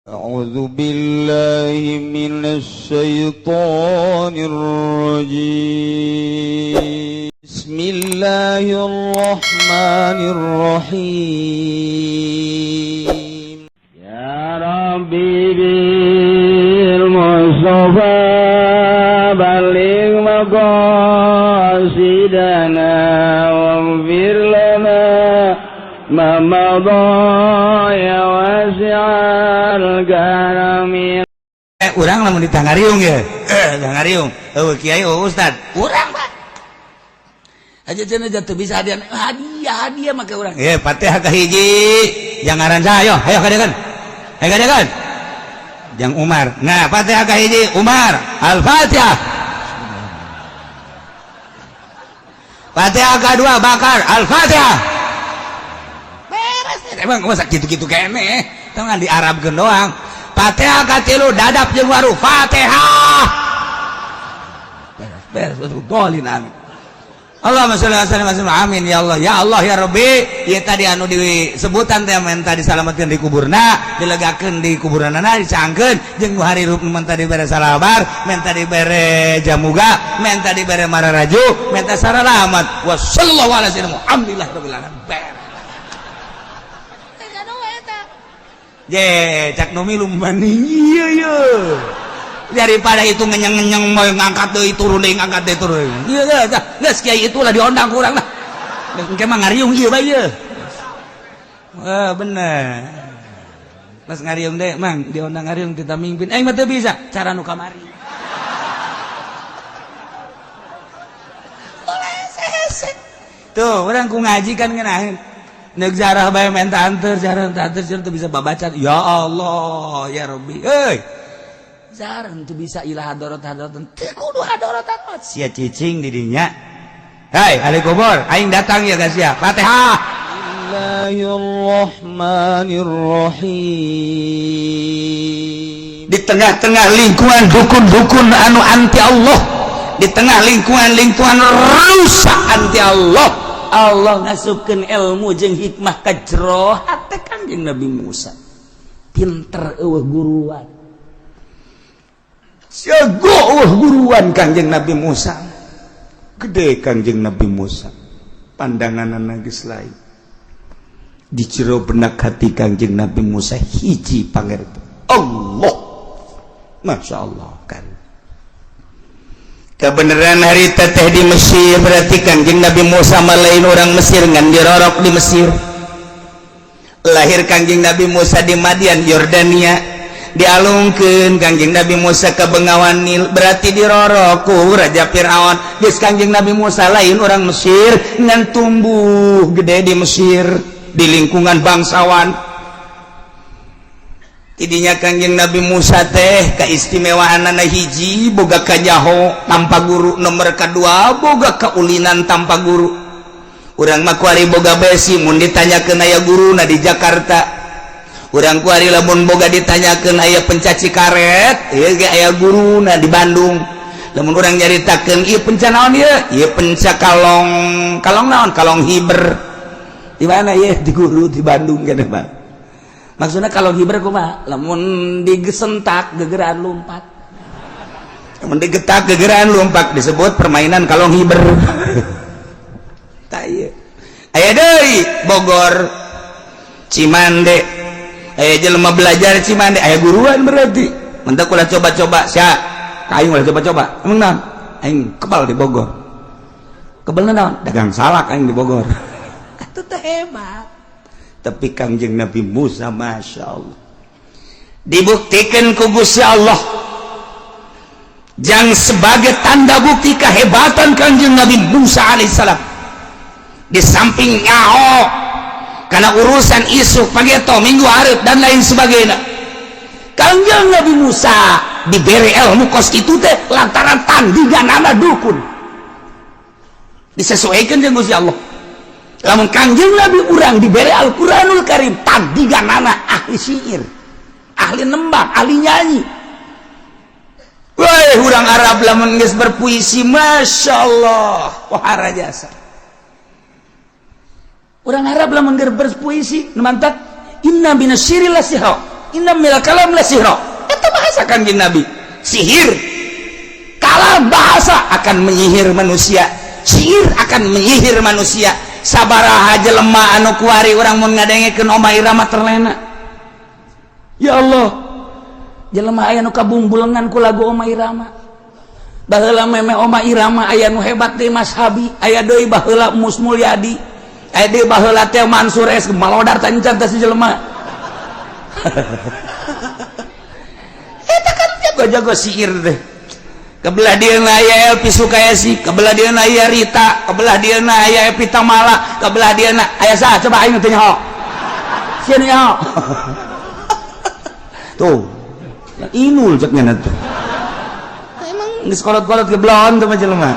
أعوذ بالله من الشيطان الرجيم. بسم الله الرحمن الرحيم. يا ربي بالمصطفى بلغ مقاصدنا واغفر لنا ما مضى يا واسع الكرم. Eh, urang lamun ditangariung ya, eh tangariung, oh kiai, oh ustad, urang Pak aja cenah jatuh bisa hadiah hadiah hadiah make urang. Eh, Fatihah kahiji yang ngaran saya, ayo ayo kadekan, ayo kadekan jang Umar. Nah, Fatihah kahiji Umar, Al-Fatihah. Fatihah kedua Bakar, Al-Fatihah. Beres emang masa gitu-gitu kene tong di Arabkeun doang. Fatihah katilu Dadap jeung Waru, Fatihah. Beres beres dolin, amin. Allahumma sholli wa sallim wa sallim, amin ya Allah ya Allah ya Rabbi. Ieu tadi anu disebutan teh menta disalametkeun di kuburna, dilegakeun di kuburanana, dicangkeun jeung nu harirup, menta dibere salabar, menta dibere jamuga, menta dibere mararaju, menta saralamat. Wa sallallahu alaihi wasallam, alhamdulillah rabbil alamin. Beres. Je, cak nu milu maning iya iya. Daripada itu ngenyang-ngenyang mau ngangkat deui turun deui, ngangkat deui turun. Iya iya, geus kiai itulah diondang kurang lah. Engke mah ngariung ieu bae ieu. Wah, bener. Pas ngariung deh, Mang, diondang ngariung kita mimpin. Eh, mah teu bisa, cara nu kamari. Tuh, urang ku ngaji kan ngeunaheun. Nek jarah bae menta anter, jarah menta anter, jarah teu bisa babaca. Ya Allah, ya Rabbi. Euy. Jarah teu bisa ilah hadorot hadorot. Teu kudu hadorot hadorot. Sia cicing di dinya. Hai, ahli kubur, aing datang ya guys ya. Fatihah. Bismillahirrahmanirrahim. Di tengah-tengah lingkungan dukun-dukun anu anti Allah, di tengah lingkungan-lingkungan rusak anti Allah, Allah ngasupkeun ilmu jeung hikmah ka jero hate Kanjeng Nabi Musa. Pinter eueuh guruan. Jago eueuh guruan Kanjeng Nabi Musa. Gede Kanjeng Nabi Musa. Pandanganna geus lain. Di jero benak hati Kanjeng Nabi Musa hiji pangerti. Allah. Masya Allah kan. Kebenaran hari teteh di Mesir, berarti Kanjeng Nabi Musa lain orang Mesir, ngan dirorok di Mesir. Lahir Kanjeng Nabi Musa di Madian, Yordania. Dialungkeun Kanjeng Nabi Musa ke Bengawan Nil, berarti dirorok ku Raja Fir'aun. Geus Kanjeng Nabi Musa lain orang Mesir, ngan tumbuh gede di Mesir di lingkungan bangsawan. Tidinya Kanjeng Nabi Musa teh keistimewaan hiji boga kanyaho tanpa guru, nomor kedua boga kaulinan tanpa guru. Urang mah kuari boga besi mun ditanyakeun aya guruna di Jakarta. Urang kuari lamun boga ditanyakeun aya pencaci karet ieu ge aya guruna di Bandung. Lamun urang nyaritakeun ieu penca naon ieu, ieu penca kalong, kalong naon, kalong hiber di mana ieu, di guru di Bandung kan Pak. Maksudnya kalau hiber kumaha, lamun digesentak gegeran lompat, lamun digetak gegeran lompat disebut permainan kalong hiber. Tak ieu aya deui Bogor Cimande, aya jelema belajar Cimande, aya guruan berarti. Mentak ulah coba-coba sia ka aing, ulah coba-coba. Emang naon? Aing kebal di Bogor. Kebal naon? Dagang salak aing di Bogor. Atuh teh hebat. Tapi Kangjeng Nabi Musa, Masya Allah, dibuktikan ku Gusti Allah jang sebagai tanda bukti kehebatan Kangjeng Nabi Musa alaihissalam. Di samping nyaho karena urusan isu pageto minggu hareup dan lain sebagainya, Kangjeng Nabi Musa diberi ilmu kos itu teh lantaran tandinganana dukun disesuaikan dengan Gusti Allah. Lamun Kangjeng Nabi urang diberi Al-Quranul Karim, tandinganana ahli syair, ahli nembang, ahli nyanyi. Wah, urang Arab lamun geus berpuisi, Masya Allah, wahara jasa. Urang Arab lamun geus berpuisi, mantap. Inna minasyiri lasihra. Inna minal kalam la sihra. Eta bahasa Kangjeng Nabi. Sihir. Kalam bahasa akan menyihir manusia. Sihir akan menyihir manusia. Sabaraha jelema anu kuari urang mun ngadengekeun Oma Irama terlena. Ya Allah. Jelema aya nu kabungbulengan ku lagu Oma Irama. Baheula meme Oma Irama aya nu hebat deui Mas Habi, aya deui baheula Mus Mulyadi. Aya deui baheula teh Mansur S malodar tancan teh si jelema. Eta kan jago-jago sihir teh. Kebelah dia aya Elvi Sukaesih, kebelah dia aya Rita, kebelah dia aya Epi Tamala, kebelah dia aya saha coba aing teh nyaho. Sieun nyaho. Tuh. Yang inul cek nya tuh. Emang geus kolot-kolot geblon tuh mah jelema.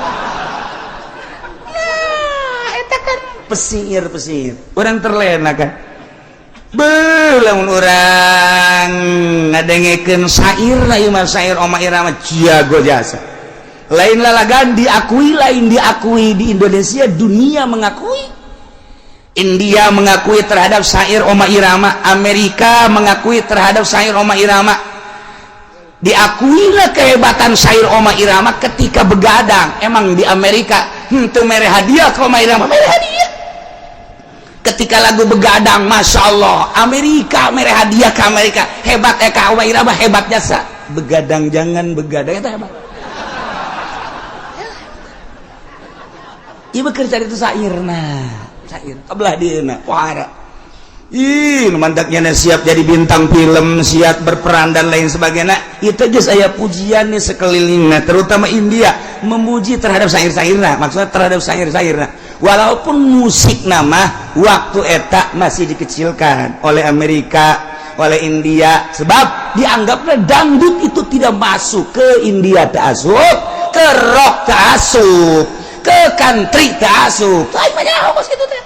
Nah, eta kan pesihir-pesihir. Urang terlena kan. Beuh lamun urang ngadengekeun syair lah ieu mah syair Oma Irama jago jasa. Lain lalagan diakui, lain diakui di Indonesia, dunia mengakui. India mengakui terhadap syair Oma Irama, Amerika mengakui terhadap syair Oma Irama. Diakuilah kehebatan syair Oma Irama ketika begadang. Emang di Amerika henteu mere hadiah ke Oma Irama, mere hadiah. Ketika lagu begadang, Masya Allah, Amerika mere hadiah ke Amerika. Hebat ka Oma Irama, hebat jasa. Begadang jangan begadang itu hebat. Ieu keur cari itu syairna, syair kebelah dieuna pohara. Ih, mantaknya siap jadi bintang film, siap berperan dan lain sebagainya. Itu aja saya pujian nih sekelilingnya, terutama India memuji terhadap syair-syairna, maksudnya terhadap syair-syairna. Walaupun musik nama waktu eta masih dikecilkan oleh Amerika, oleh India, sebab dianggapnya dangdut itu tidak masuk ke India, tak asup, ke rock tak asup, ke country tak asup. Lain banyak kos gitu teh.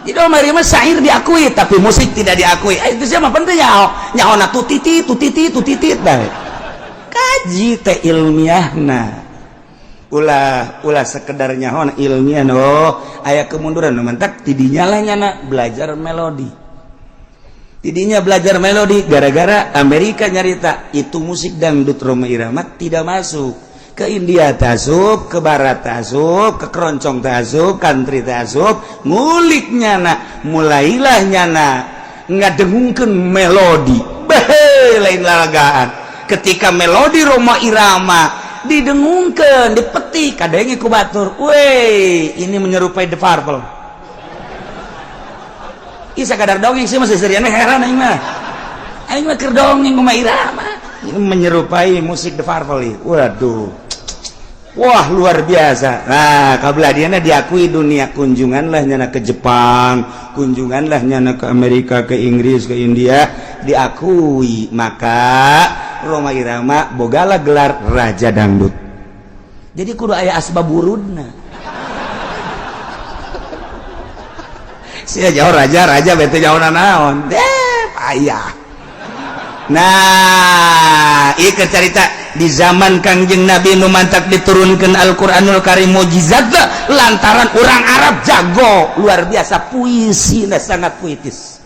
Jadi Oma Irama syair diakui tapi musik tidak diakui. Itu siapa penting nyaho nyaho na tutiti tutiti tutiti bae. Kaji teh ilmiahna. Ulah ulah sekedar nyaho ilmiah oh aya kemunduran mantak tidinya lah nyana belajar melodi. Tidinya belajar melodi gara-gara Amerika nyarita itu musik dangdut Rhoma Irama tidak masuk. Ke India tasuk, ke Barat tasuk, ke keroncong tasuk, country tasuk, ngulik nyana, mulailah nyana ngadengungkeun melodi. Beh, lain lalagaan. Ketika melodi Rhoma Irama didengungkeun, dipetik kadenge ku batur. Weh, ini menyerupai The Purple. Ih, sakadar dongeng sih masih serian heran aing mah. Aing mah keur dongeng Rhoma Irama. Ini menyerupai musik The Purple. Waduh. Wah luar biasa. Nah kabeladiana diakui dunia, kunjunganlah nyana ke Jepang, kunjunganlah nyana ke Amerika, ke Inggris, ke India, diakui. Maka Rhoma Irama bogala gelar Raja Dangdut. Jadi kudu aya asbab wurudna. Sia jauh raja raja bete jauh nanaon. Payah. Nah, ieu cerita di zaman Kangjeng Nabi nu mantak diturunkan Al-Qur'anul Karim mukjizat lantaran orang Arab jago luar biasa puisi sangat puitis.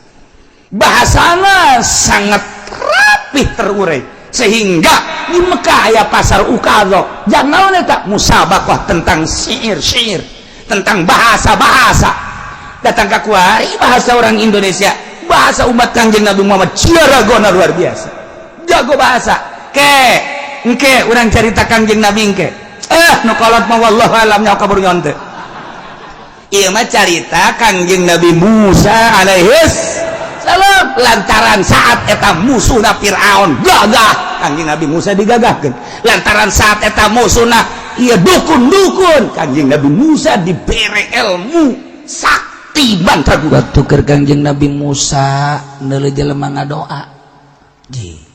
Bahasana sangat rapih terurai sehingga di Mekah aya pasar Ukadz. Jangan eta musabaqah tentang syair-syair, tentang bahasa-bahasa. Datang ke kuari bahasa orang Indonesia, bahasa umat Kangjeng Nabi Muhammad ciaragona luar biasa. Jago bahasa. Ke, engke urang cerita Kangjeng Nabi engke. Nu kolot mah wallahu alam nyaho kabur nyonte. Ieu mah carita Kangjeng Nabi Musa alaihis salam lantaran saat eta musuhna Firaun gagah, Kangjeng Nabi Musa digagahkeun. Lantaran saat eta musuhna ieu dukun-dukun, Kangjeng Nabi Musa dibere ilmu sakti mantra. Waktu keur Kangjeng Nabi Musa neuleuh jelema ngadoa. Ji.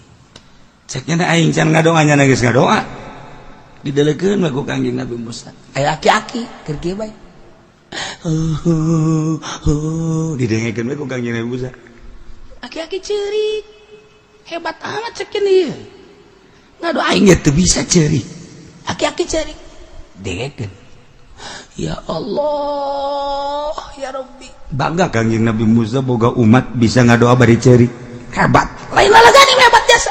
Ceknya na aing can ngadoa nya geus ngadoa. Didelekeun we ku Kangjeng Nabi Musa. Aya aki-aki keur kieu bae. Didengekeun we ku Kangjeng Nabi Musa. Aki-aki ceurik. Hebat amat cek ieu. Ngadoa aing ge teu bisa ceurik. Aki-aki ceurik. Dengekeun. Ya Allah, ya Rabbi. Bangga Kangjeng Nabi Musa boga umat bisa ngadoa bari ceurik. Hebat. Lain lalagani, hebat jasa.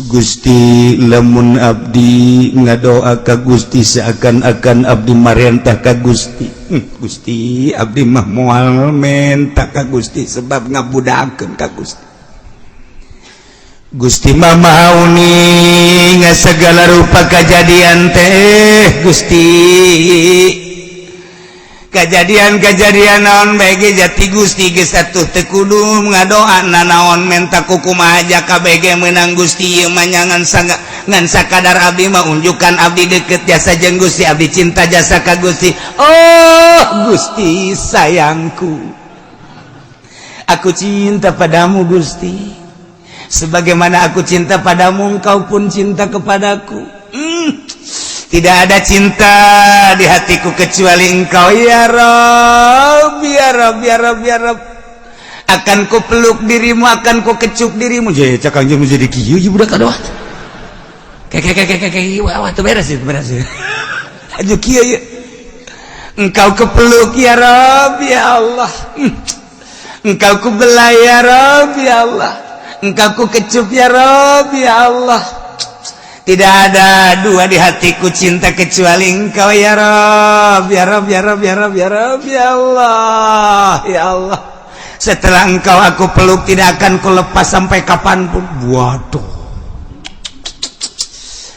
Gusti, lamun abdi ngadoa ka Gusti seakan-akan abdi marentah ka Gusti. Gusti, abdi mah moal menta ka Gusti sebab ngabudakeun ka Gusti. Gusti mah maha uning segala rupa kejadian teh. Gusti, kejadian-kejadian naon bae jati Gusti geus atuh teu kudu ngadoa nanaon menta kukumaha aja KBG menang. Gusti, ieu mah ngan sangga ngan sakadar abdi mah unjukan abdi deket jasa jeung Gusti, abdi cinta jasa ka Gusti. Oh Gusti sayangku, aku cinta padamu. Gusti, sebagaimana aku cinta padamu, engkau pun cinta kepadaku. Tidak ada cinta di hatiku kecuali engkau, ya Rob, ya Rob, ya Rob, ya Rob. Akan ku peluk dirimu, akan ku kecup dirimu. Jadi cak Kangjeng jadi kieu ieu budak kadoa kayak kayak kayak kayak, wah, tuh beres itu, beres ya. Aja kieu ya. Engkau kepeluk, ya Rob, ya Allah. Engkau ku belai, ya Rob, ya Allah. Engkau ku kecup, ya Rob, ya Allah. Tidak ada dua di hatiku cinta kecuali engkau, ya Rob, ya Rob, ya Rob, ya Rob, ya Rob, ya Allah, ya Allah. Setelah engkau aku peluk, tidak akan ku lepas sampai kapanpun. Waduh.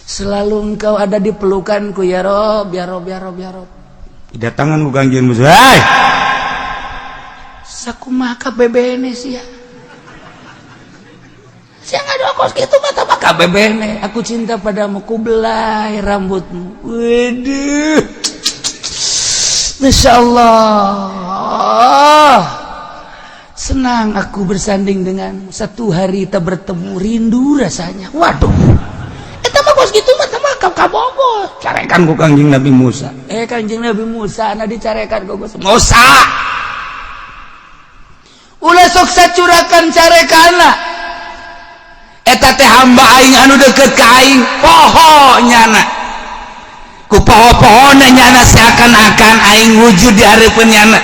Selalu engkau ada di pelukanku, ya Rob, ya Rob, ya Rob, ya Rob. Kedatangan ku Kangjeng Musa. Hai. Sakumaha KBBN sih ya. Sia ngadoa kos kitu mata mah KBBN. Aku cinta padamu, ku belai rambutmu. Waduh. Masya Allah. Senang aku bersanding denganmu. Satu hari tak bertemu, rindu rasanya. Waduh. Eta mah kos kitu mah mah kabogo. Carekan ku Kangjeng Nabi Musa. Eh, Kanjeng Nabi Musa na dicarekan ku Gusti. Musa. Ulah sok sacurakan carekana. Eta teh hamba aing anu deket ka aing, poho nyana. Ku poho-pohona nyana seakan-akan aing wujud di hareupeun nyana.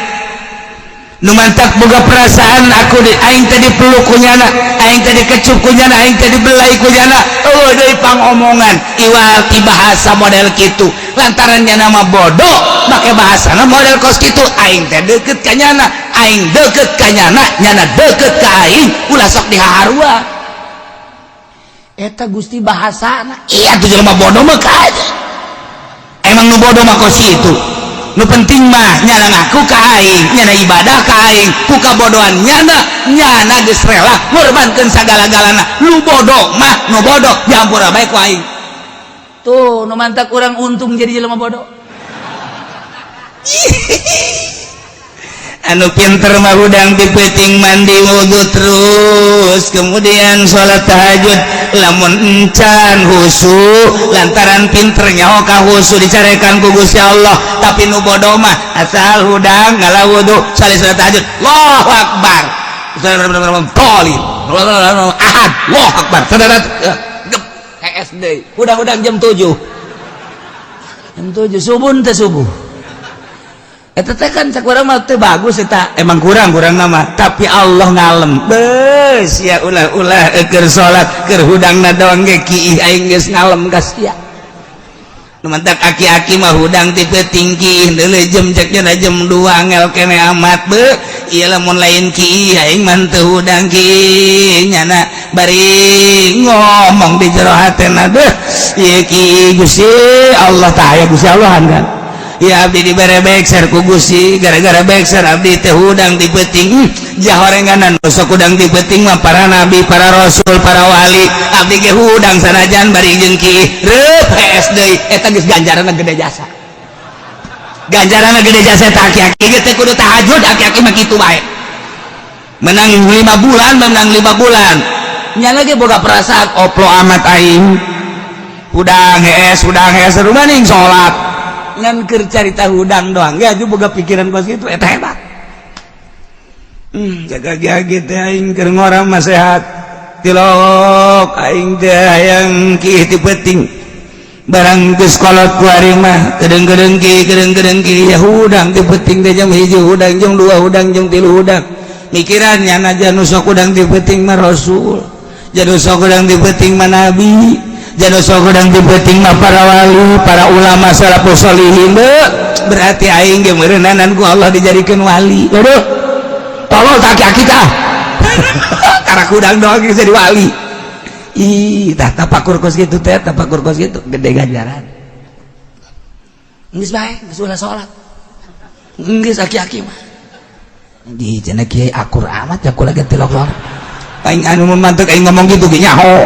Nu mantak boga perasaan aku di aing tadi peluk ku nyana, aing tadi kecup ku nyana, aing tadi belai ku nyana. Oh, deui pangomongan iwal ti bahasa model kitu. Lantaran nyana mah bodoh, make bahasana model kos kitu. Aing teh deket ka nyana, aing deket ka nyana, nyana deket ka aing, ulah sok dihaharua. Eta Gusti bahasana. Iya tuh, jelema bodoh mah aja. Emang nu bodoh mah kos itu. Nu penting mah nyana ngaku ka aing, nyana ibadah ka aing, ku kabodohan nyana, nyana geus rela ngorbankeun sagala-galana. Nu bodoh mah nu bodoh, diampura bae ku aing. Tuh, nu mantak kurang untung jadi jelema bodoh. Anu pinter mah hudang di peuting mandi wudhu terus kemudian sholat tahajud, lamun encan husu lantaran pinter nyaho ka husu dicarekan ku Gusti Allah. Tapi nu bodoh mah asal hudang ngala wudhu sali sholat tahajud, Allahu akbar, Tolin ahad, Allahu akbar, SD hudang-hudang jam 7, jam 7 subuh teh, subuh eta teh kan cak urang mah teu bagus eta. Emang kurang kurang nama, tapi Allah ngalem bes ya. Ulah ulah keur salat keur hudangna doang ge kiih, aing geus ngalem ka sia. Nu mantak aki-aki mah hudang ti peuting kiih deuleu jam cek nya jam 2 angel kene amat be. Ieu lamun lain kiih aing mah teu hudang kiih. Nyana bari ngomong di jero hatena, deuh ieu kiih Gusti Allah tah aya Gusti Allah kan ya. Abdi dibere bekser ku Gusti, gara-gara bekser abdi teh hudang di peuting. Jahorenganan sok hudang di peuting mah para nabi, para rasul, para wali. Abdi ge hudang sanajan bari jeung kiih reup hees deui. Eta geus ganjaranna gede jasa, ganjaranna gede jasa. Eta aki-aki ge teh kudu tahajud, aki-aki mah kitu bae. Menang 5 bulan, menang 5 bulan. Nyana ge boga perasaan. Oplo amat aing hudang hees, hudang hees maning salat. Ngan keur carita hudang doang ya juga boga pikiran kos kitu, eta hebat. Jaga gitu aing keur ngora mah sehat tilok aing teh hayang kiih ti peuting. Barang geus kolot kuari mah kedeng-kedengki kedeng-kedengki ya hudang ti peuting teh jam 1, hudang jam 2, hudang jam 3, hudang mikirannya naja nu sok hudang ti peuting mah rasul, janu sok hudang ti peuting mah nabi, janu sok hudang ti peuting mah para wali, para ulama, salafus sholihin. Berarti aing ge meureunanan ku Allah dijadikeun wali. Aduh, tolol tak aki tah karak hudang doang geus jadi wali. Ih, tah tapakur kos gitu teh, tapakur kos gitu gede ganjaran. Geus bae, geus ulah salat. Geus aki-aki mah. Di cenah kiai akur amat ya kula ge tilok lor. Aing anu mantuk aing ngomong gitu ge nyaho.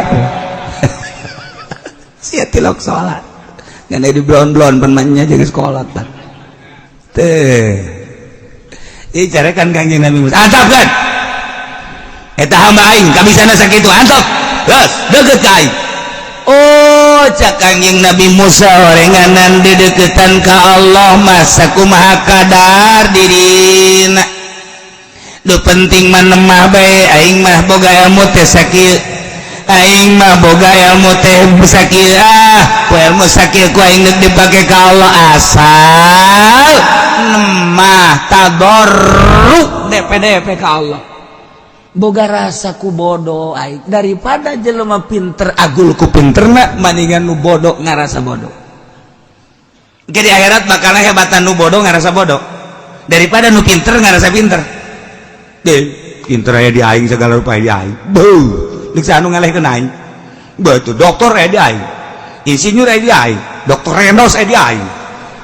Sia tilok salat. Ngan di blon-blon pan nya jeung sekolah tah. Teh. Ih, carekan Kangjeng Nabi Musa. Antap kan? Eta hamba aing kabisana sakitu, antap. Geus, deket ka aing. Oh, cak Kangjeng Nabi Musa, orenganan dideketan ka Allah mah sakumaha kadar dirina. Nu penting mah nemah bae, aing mah boga ilmu teh sakieu. Aing mah boga ilmu teh sakieu, ah, ku ilmu sakieu ku aing deuk dipake ka Allah asal nemah tadarru DPDP ka Allah. Boga rasa ku bodoh aing daripada jelema pinter agul ku pinterna, maningan nu bodoh ngarasa bodoh. Jadi akhirat bakal hebatan nu bodoh ngarasa bodoh daripada nu pinter ngarasa pinter. Deh, pinter aya di aing, segala rupa di aing. Beuh, deuk anu ngalehkeun aing. Betul, dokter aya di aing. Insinyur aya di aing, dokter Rendos aya di aing.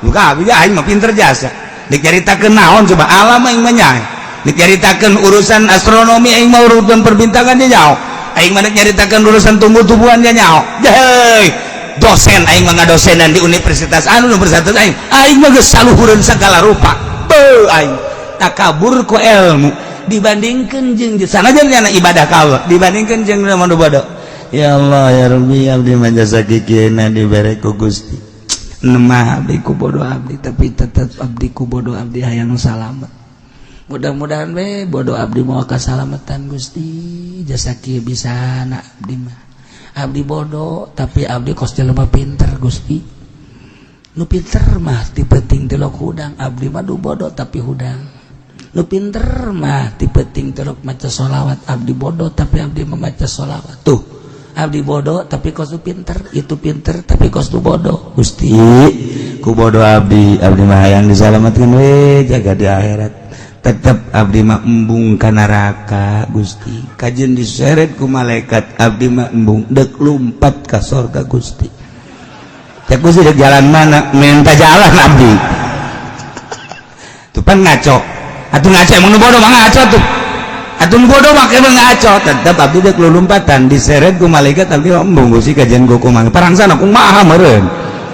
Muka abdi aing mah pinter jasa. Dek nyaritakeun naon coba alam aing mah nyae. Dek nyaritakeun urusan astronomi aing mah urusan perbintangan dia nyaho. Aing mah dek nyaritakeun urusan tumbuh-tumbuhan dia nyaho. Heuy, dosen aing mah ngadosenan di universitas anu universitas aing. Aing mah geus saluhureun segala rupa. Beuh, aing takabur ku ilmu dibandingkan jeung sanajan nyana ibadah ka Allah dibandingkan jeung nu bodoh. Ya Allah ya Rabbi, abdi mah jasa kikieuna dibere ku Gusti. Nemah abdi ku bodoh abdi, tapi tetep abdi ku bodoh abdi hayang salamet. Mudah-mudahan we bodoh abdi mau kasalamatan Gusti, jasa kieu bisa na abdi mah. Abdi bodoh tapi abdi kos jelema pinter Gusti. Nu pinter mah ti peuting tilok hudang, abdi mah du bodoh tapi hudang. Nu pinter mah ti peuting tilok maca sholawat, abdi bodoh tapi abdi membaca sholawat. Tuh, abdi bodoh tapi kos nu pinter, itu pinter tapi kos nu bodoh. Gusti, ku bodoh abdi, abdi mah hayang disalamatkeun we jaga di akhirat. Tetep abdi mah embung ka neraka Gusti. Kajeun diseret ku malaikat abdi mah embung deuk lumpat ka sorga Gusti. Cek Gusti dek jalan mana? Minta jalan abdi. Tuh pan ngaco. Atuh ngaco emang nu bodoh mah ngaco tuh. Atuh nu bodoh mah emang ngaco. Tetep abdi dek lulumpatan diseret ku malaikat abdi mah embung Gusti kajeun ku kumaha. Parangsana kumaha meureun.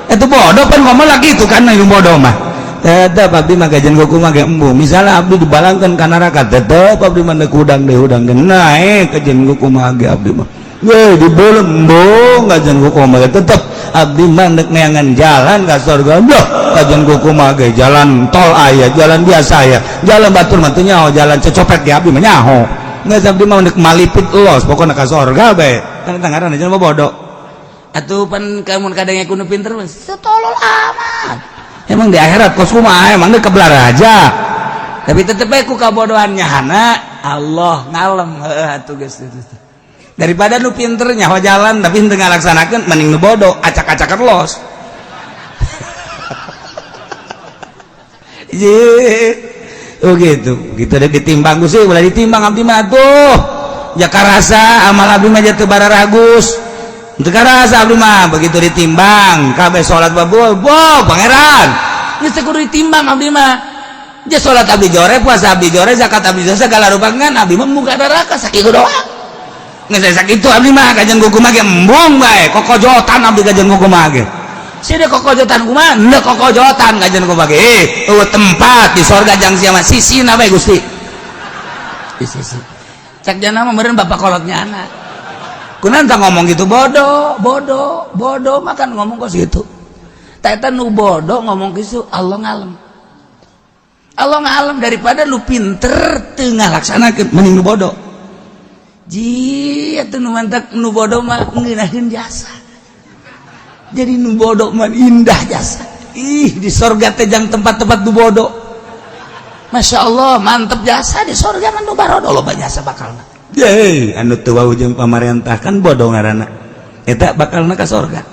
Itu bodoh pan ngomong lagi itu kan nu bodoh mah. Tetep abdi mah kajeun ku kumaha ge embung. Misalnya abdi dibalangkeun ka neraka tetep abdi mah deuk hudang deui hudang ge naek kajeun ku kumaha ge abdi mah. Weh dibeuleum embung kajeun ku kumaha ge tetep abdi mah deuk neangan jalan ka surga. Duh, kajeun ku kumaha ge jalan tol aya, jalan biasa aya, jalan batur mah teu nyaho, jalan cecopet ge abdi mah nyaho. Geus abdi mah deuk malipit los pokona ka surga bae. Kan eta ngaranna jelema bodoh. Atuh pan kamun kadang ku nu pinter mah setolol amat. Emang di akhirat kos kumaha emang deuk kebelar aja. Tapi tetep bae ku kabodohan nyahana Allah ngalem heuh atuh geus. Daripada nu pinter nyaho jalan tapi henteu ngalaksanakeun mending nu bodoh acak-acakan los. Ye. Oh gitu. Gitu deh ditimbang Gusti, ulah ditimbang abdi mah tuh. Ya karasa amal abdi mah teu bararagus. Teu karasa abdi mah begitu ditimbang kabeh salat babul, bo pangeran. Geus teu kudu ditimbang abdi mah. Ja salat abdi jore, puasa abdi jore, zakat abdi jore, segala rupa ngan abdi mah muka neraka sakitu doang. Geus sakitu abdi mah kajeun kumaha ge embung bae, kokojotan abdi kajeun kumaha ge. Sia kokojotan kumaha? Henteu kokojotan kajeun kumaha ge. Eueuh tempat di sorga jang sia mah sisina bae Gusti. Di sisi. Cak jana mah meureun bapak kolotnya anak. Kunaon tah ngomong gitu bodoh, bodoh, bodoh makan ngomong kos gitu. Tah eta nu bodoh ngomong kitu Allah ngalem. Allah ngalem daripada lu pinter teu ngalaksanakeun mending nu bodoh. Ji atuh nu mantak nu bodoh mah ngeunaheun jasa. Jadi nu bodoh mah indah jasa. Ih, di sorga teh jang tempat-tempat nu bodoh. Masya Allah, mantep jasa di sorga mah nu barodo loba jasa bakalna. Ye, anu teu wawuh jeung pamarentah kan bodoh ngaranna. Eta bakalna ka sorga.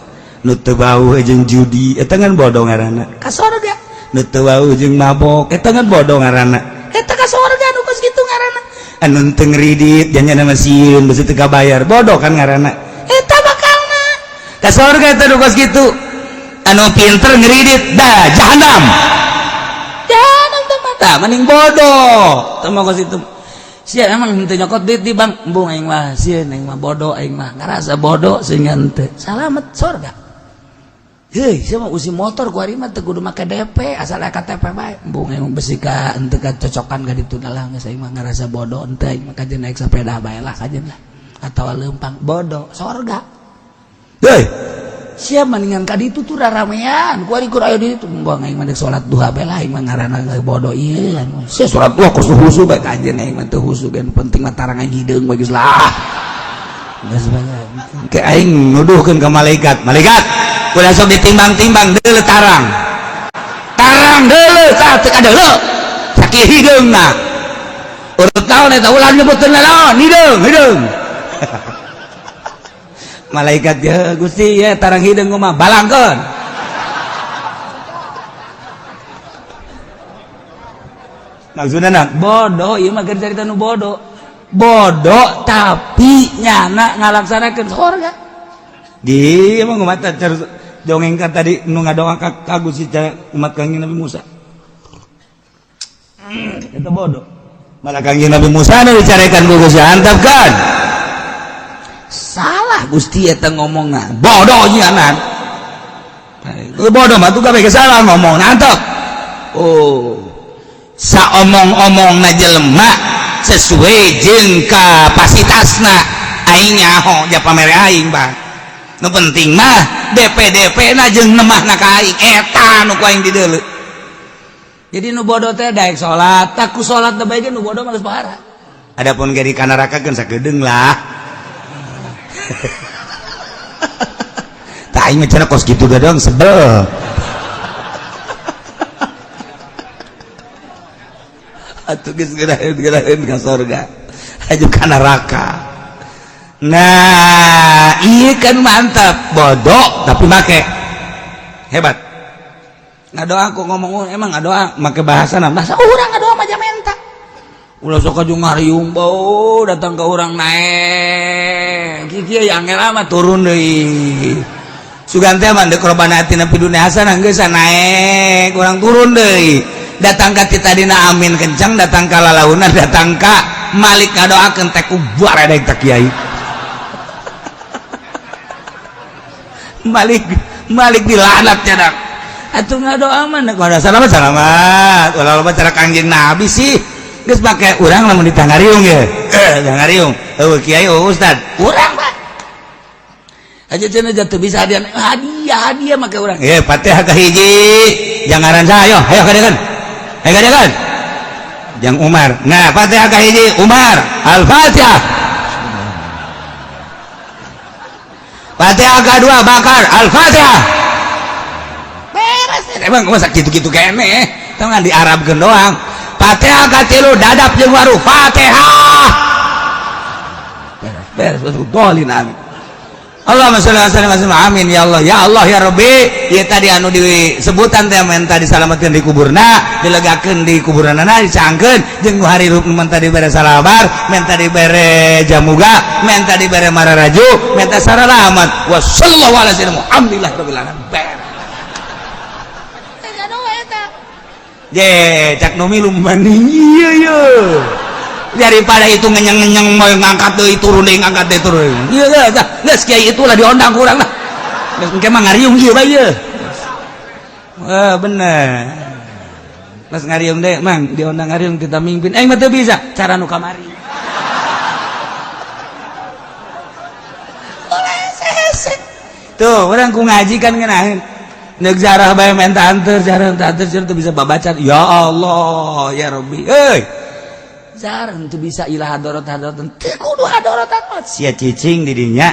Nu teu wawuh jeung judi eta kan bodoh ngaranna. Ka sorga. Nu teu wawuh jeung mabok eta kan bodoh ngaranna. Eta ka sorga nu kos kitu ngaranna. Anu teu ngridit janjana mah sieun besi teu kabayar bodoh kan ngaranna. Eta bakalna ka sorga eta nu kos kitu. Anu pinter ngridit dah jahanam. Jahanam teh mah Tah mending bodoh. Teu mah kos itu. Sia emang henteu nyokot duit di bank, embung aing mah sieun, aing mah bodoh, aing mah ngarasa bodoh sehingga henteu. Salamet sorga. Heuy, sia mah usi motor ku ari mah teu kudu make DP, asal aya KTP bae. Embung aing mah besi ka henteu kacocokan ka ditu lah, geus aing mah ngarasa bodoh henteu, aing mah kajen naik sepeda bae lah kajen lah. Atawa leumpang, bodoh sorga. Heuy, sia mendingan ka ditu tuh raramean, ku ari kur aya di ditu, embung aing mah deuk salat duha bae lah, aing mah ngaranna bodoh ieu. Sia salat duha kos husu bae kajen aing mah teu husu ge, penting mah tarang aing hideung bae geus lah. Geus bae. Ke aing nuduhkeun ka malaikat. Malaikat, ulah sok ditimbang-timbang deuleu tarang. Tarang deuleu tah teu kadeuleu. Sakieu hideungna. Urut naon eta ulah nyebutkeun naon, hideung, hideung. Malaikat ya Gusti ya tarang hideung mah balangkeun. Maksudna na bodoh ieu mah keur carita nu bodoh. Bodoh tapi nyana ngalaksanakeun sorga. Di emang umat car dongeng kan tadi nu ngadoa ka Gusti umat Kangjeng Nabi Musa. Eta bodoh. Malah Kangjeng Nabi Musa nu dicarekan ku Gusti antap kan. Salah Gusti eta ngomongna. Bodoh nyana. Bodoh mah tuh kabeh salah ngomong antap. Oh. Saomong-omongna jelema sesuai jeung kapasitasna aing nyaho ja pamere aing bang. Nu penting mah DP-DP na jeung nemahna ka aing eta nu ku aing dideuleu. Jadi nu bodoh teh daek salat, tak ku salat teh bae ge nu bodoh mah geus pahara. Adapun ge di kanaraka keun sakedeung lah. Tah aing mah cenah kos kitu ge doang sebel. Atuh geus geuraheun ka sorga aju ka neraka. Nah, iya kan mantap, bodoh tapi make hebat. Ngadoa aku ngomong emang ngadoa make bahasa nah bahasa urang ngadoa mah menta. Ulah sok aju ngariung bau datang ke urang naek. Kieu yang angel mah turun deui. Sugan teh mah deuk robana atina fid dunya hasanah geus naek, urang turun deui. Datang ka ti tadina amin kencang, datang ka lalaunan, datang ka Malik ngadoakeun teh ku baredeg ta kiai. Malik Malik dilaknat cenah. Atuh ngadoa mah nek salamat salamat. Ulah loba cara Kangjeng Nabi sih. Geus make urang lamun ditangariung ye. Tangariung. Eueuh kiai eueuh ustad. Urang Pak. Aja cenah jatuh bisa hadiah hadiah hadiah make urang. Eh Fatihah ka hiji. Jangaran saha ayo, ayo kadekan. Ayo kadekan. Jang Umar. Nah, Fatihah ka hiji Umar. Al-Fatihah. Fatihah kedua Bakar. Al-Fatihah. Beres. Emang masa gitu-gitu kene. Tong ngan diarabkeun doang. Fatihah katilu dadap jeung waru. Fatihah. Beres. Beres. Dolin amin. Allahumma sholli wa sallim wa amin ya Allah ya Allah ya Rabbi. Ieu tadi anu disebutan teh menta disalametkeun di kuburna, dilegakeun di kuburanana, dicangkeun jeung nu harirup nu menta dibere salabar, menta dibere jamuga, menta dibere mararaju, menta saralamat. Wa sallallahu ala sayyidina Muhammadin rabbil alamin. Beres. Je, cak nu milu maning ieu ye. Daripada itu ngenyeng-ngenyeng mau ngangkat deui turun deui ngangkat deui turun. Ieu geus geus kiai itulah diondang ku urang lah. Geus engke mah ngariung ieu bae ieu. Wah bener. Pas ngariung deui mang diondang ngariung kita mimpin. Aing mah teu bisa cara nu kamari. Tuh, urang ku ngaji kan ngeunaheun. Neuk jarah bae menta anteur, jarah menta anteur teu bisa babaca. Ya Allah, ya Rabbi. Euy. Jarang tuh bisa ilah hadorot hadorot teu kudu hadorot amat. Sia cicing di dinya.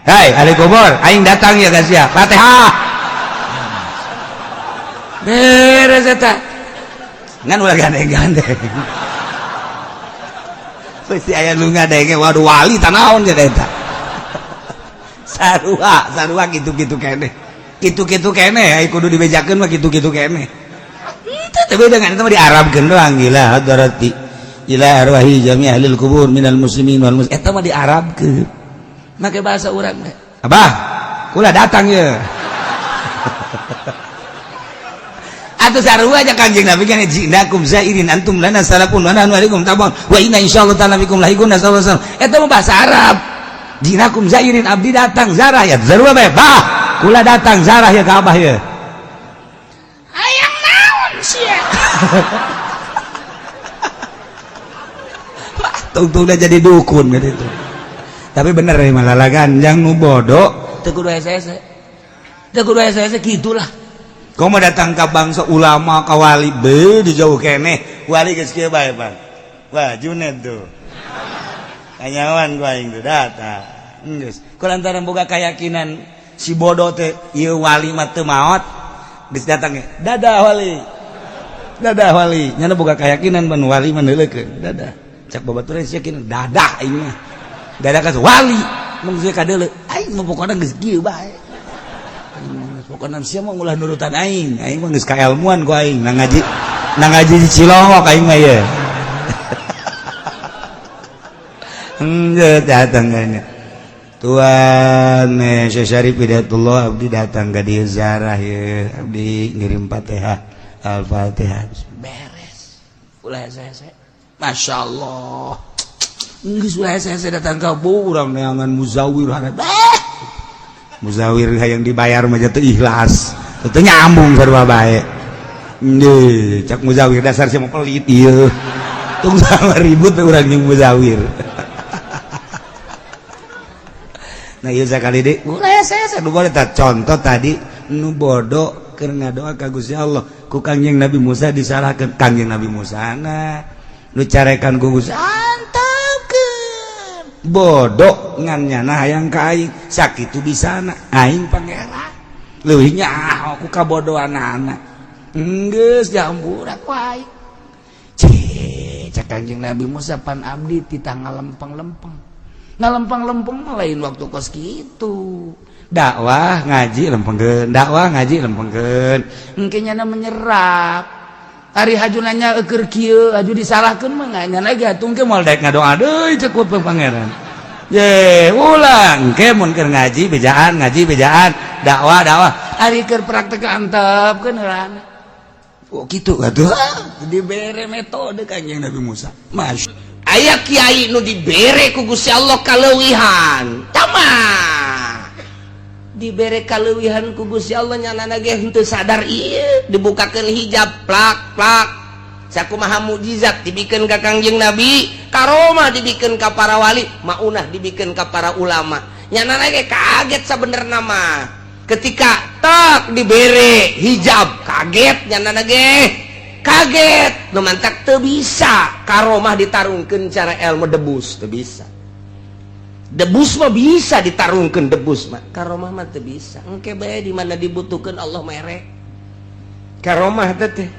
Hei ahli kubur, aing datang ya guys ya, Fatihah. Beres eta. Ngan ulah gandeng-gandeng. Pasti aya nu ngadenge, waduh wali tanaon ya eta. Sarua, sarua kitu-kitu keneh. Kitu-kitu keneh ai kudu dibejakeun mah kitu-kitu keneh. Itu teh beda ngan eta mah diarabkeun doang gila hadarati. Ila arwahi jami ahlil kubur minal muslimin wal muslimin. Eta mah diarabkeun. Make bahasa urang teh. Abah, kula datang ya. Atuh sarua aja Kanjeng Nabi kan jinakum zairin antum lana salafun wa nahnu alaikum tabun wa inna insyaallah ta'ala bikum lahiqun sallallahu alaihi wasallam. Eta mah bahasa Arab. Jinakum zairin abdi datang zarah ya sarua bae. Bah, kula datang zarah ya ka abah ya. Hayang naon sia? Tungtung udah jadi dukun gitu. Tapi bener nih malah lagan nu bodoh teu kudu hese-hese. Teu kudu hese-hese kitulah. Kau mau datang ke bangsa ulama ka wali be di jauh keneh wali geus kieu bae bang. Wah Junet tuh. Kanyawan gua aing tuh datang. Geus. Ku lantaran boga keyakinan si bodoh teh ieu wali mah teu maot geus datang ge. Dadah wali. Dadah wali. Nyana boga keyakinan ban wali mah neuleukeun. Dadah. Cak babaturan sia yakin dadah aing mah. Dadah ka wali. Mun geus kadeuleu aing mah pokona geus kieu bae. Pokoknya sia mah ulah nurutan aing, aing mah geus kaelmuan ku aing, nang ngaji di Cilongok aing mah ye. Geus datang kayaknya. Tuan Syekh Syarif Hidayatullah abdi datang ka dieu ziarah ye, abdi ngirim Fatihah, Al-Fatihah. Beres. Ulah hese-hese. Masyaallah. Geus ulah hese-hese datang ka urang neangan muzawir harap. Muzawir hayang dibayar mah teu ikhlas. Teu nyambung sarua bae. Nggih, cak muzawir dasar sia mah pelit ieu. Tung sama ribut we urang jeung muzawir. Nah ieu sakali deui ulah hese-hese nu boleh tah contoh tadi nu bodoh keur ngadoa ka Gusti Allah ku Kangjeng Nabi Musa disalahkeun Kangjeng Nabi Musa na nu carekan ku Gusti antepkeun bodoh ngan nyana hayang ka aing sakitu bisana aing pangeran leuwih nyaho ku kabodohanana geus dihampura ku aing. Cek cek Kangjeng Nabi Musa pan abdi titah ngalempeng-lempeng. Ngalempeng-lempeng mah lain waktu kos kitu. Dakwah ngaji lempengkeun, dakwah ngaji lempengkeun. Engke nyana menyerap. Ari haju nanya eueur kieu, haju disalahkeun mah nyana ge atuh engke moal daek ngadoa deui cek ku pangeran. Ye, ulang engke mun keur ngaji bejaan, dakwah dakwah. Ari keur praktek antepkeun heulana. Oh kitu atuh. Dibere metode Kanjeng Nabi Musa. Masya aya kiai nu dibere ku Gusti Allah kaleuwihan. Tama. Dibere kaleuwihan ku Gusti Allah nyanana ge henteu sadar ieu dibukakeun hijab plak plak. Sakumaha mukjizat dibikeun ka Kangjeng Nabi, karomah dibikeun ka para wali, maunah dibikeun ka para ulama. Nyanana ge kaget sabenerna mah. Ketika tak dibere hijab kaget nyanana ge. Kaget nu mantak teu bisa karomah ditarungkeun cara ilmu debus teu bisa. Debus mah bisa ditarungkeun debus mah, karomah mah teu bisa. Engke bae di mana dibutuhkeun Allah mere. Karomah teh teh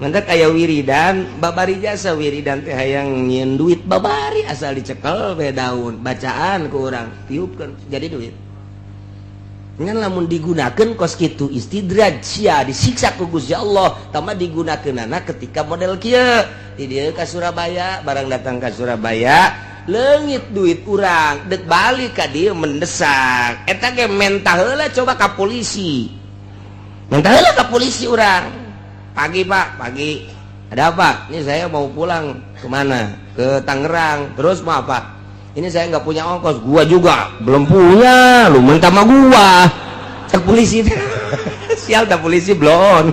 mantak aya wiridan babari jasa wiridan teh hayang nyieun duit babari asal dicekel bae daun bacaan ku urang tiupkeun jadi duit. Ngan lamun digunakan kos kitu istidraj sia disiksa ku Gusti Allah tama digunakeunana ketika model kieu di dieu ka Surabaya barang datang ka Surabaya leungit duit urang dek balik ka dieu mendesak eta ge mentah heula coba ka polisi mentah heula ka polisi urang pagi Pak pagi ada apa ini saya mau pulang kemana ke Tangerang terus mau apa ini saya nggak punya ongkos, gua juga belum punya, lu minta sama gua. Cek polisi, sial dah polisi belum.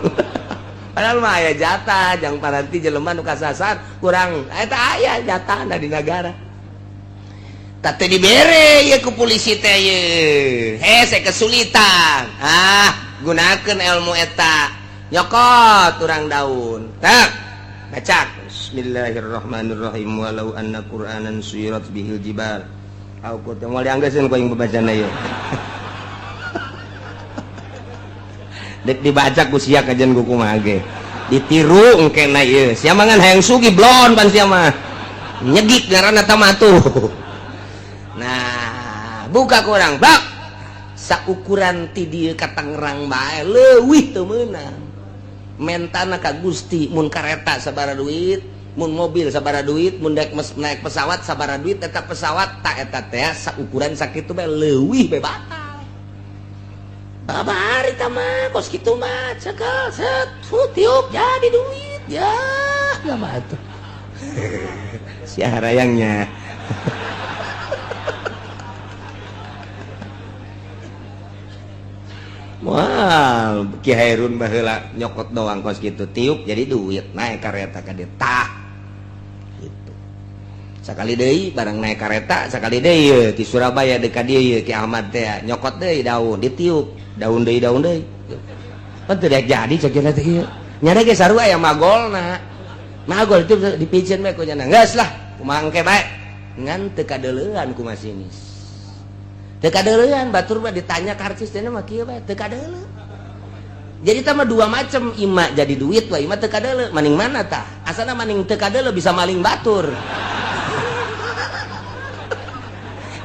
Padahal mah aya jatah, jang paranti jelema nu kasasar kurang, eta aya jatah di negara. Tah teu dibere ye ku polisi teh ye. Hese kesulitan. Ah, gunakeun ilmu eta. Nyokot urang daun. Tak, baca. Bismillahirrahmanirrahim walau anna qur'anan suyirat bihil jibal. Aku teh moal dianggeuskeun ku aing babacana ieu. Dek dibaca ku sia kajian ku kumaha ge. Ditiru engkena ieu. Sia mah ngan hayang sugih blon pan sia mah. Nyegik ngaranna tah mah tuh. Nah, buka ku urang bak. Saukuran ti dieu ka Tangerang bae leuwih teu meunang. Mentana ka Gusti mun kareta sabaraha duit, mun mobil sabaraha duit, mun daek naik pesawat sabaraha duit, eta pesawat tak eta teh saukuran sakitu bae leuwih bae batal. Babari tama kos kitu mah cekel set tiup jadi duit ya mah tuh. Si harayangnya. Wah, Ki Hairun baheula nyokot doang kos kitu tiup jadi duit naik kareta ka dieu tah. Gitu. Sakali deui barang naik kareta sakali deui ti Surabaya deui ka dieu ieu Ki Ahmad teh nyokot deui daun ditiup daun deui daun deui. Pan teu daek jadi cek teh ieu. Nyana ge sarua aya magolna. Magol itu dipicen bae ku nyana. Geus lah, kumaha engke bae. Ngan teu kadeuleuan ku masinis. Teu kadeuleuan batur mah ditanya karcis teh mah kieu bae teu kadeuleu. Jadi tah mah dua macam, ima jadi duit wa ima teu kadeuleu. Maning mana tah? Asana maning teu kadeuleu bisa maling batur.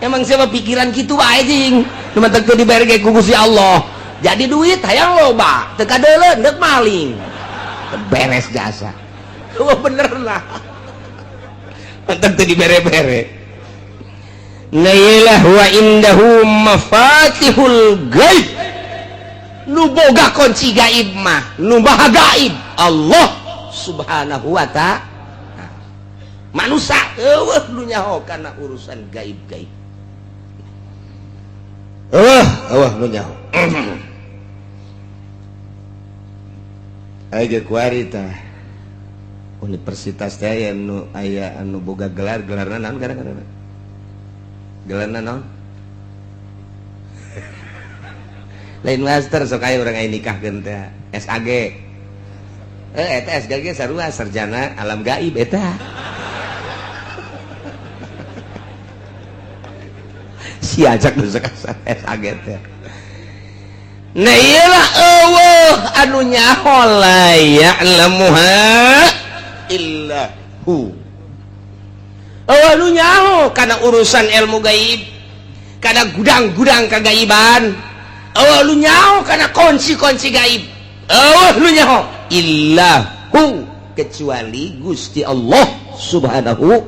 Emang siapa pikiran kitu wae jing. Nu matak teu dibere ge ku Gusti Allah. Jadi duit hayang loba, teu kadeuleu deuk maling. Beres jasa. Oh bener lah. Matak teu dibere-bere. Nailah wa indahu mafatihul gaib. Nu boga kunci gaib mah, nu maha gaib Allah Subhanahu wa ta'ala. Manusia eueuh nu nyaho kana urusan gaib-gaib. Eueuh nu nyaho. Aya ge kuari tah. Universitas teh aya nu aya anu boga gelar, gelarna naon kadang-kadang? Gelarna naon? Lain master sok aya urang aya nikahkeun teh SAG. Eta SAG sarua sarjana alam gaib eta. Si ajak nu sok SAG teh. Nah iyalah eueuh anu nyaho la ya'lamuha illa hu. Eueuh anu nyaho kana urusan ilmu gaib, kana gudang-gudang kagaiban. Eueuh anu nyaho kana kunci-kunci gaib. Eueuh nu nyaho illa hu, kecuali Gusti Allah Subhanahu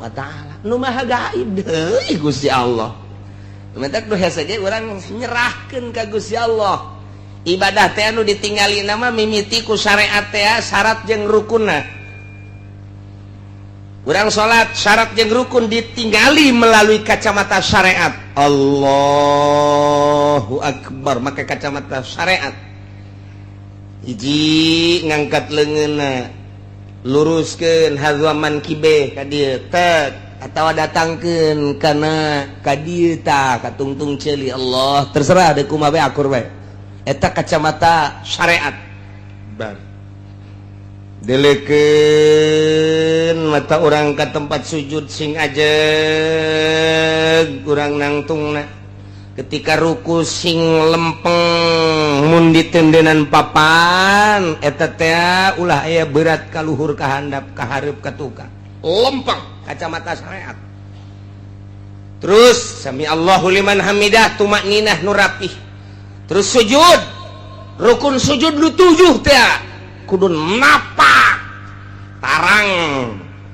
wa ta'ala. Nu maha gaib deui Gusti Allah. Mentak nu hese ge urang nyerahkeun ka Gusti Allah. Ibadah teh anu ditinggali nama mimiti ku syariat teh syarat jeung rukunna. Urang salat syarat jeung rukun ditinggali melalui kacamata syariat. Allahu akbar make kacamata syariat. Hiji ngangkat leungeunna, luruskeun hazaman kibe ka dieu tek atawa datangkeun kana ka dieu tah ka tungtung ceuli Allah terserah deui kumaha bae akur bae. Eta kacamata syariat. Bar delekeun mata urang ka tempat sujud sing ajeg urang nangtungna. Ketika ruku sing lempeng mun ditendenan papan eta teh ulah aya berat ka luhur ka handap ka hareup ka tukang. Lempeng kacamata syariat. Terus sami Allahu liman hamidah tumakninah nu rapih. Terus sujud rukun sujud nu 7 teh kudu napak tarang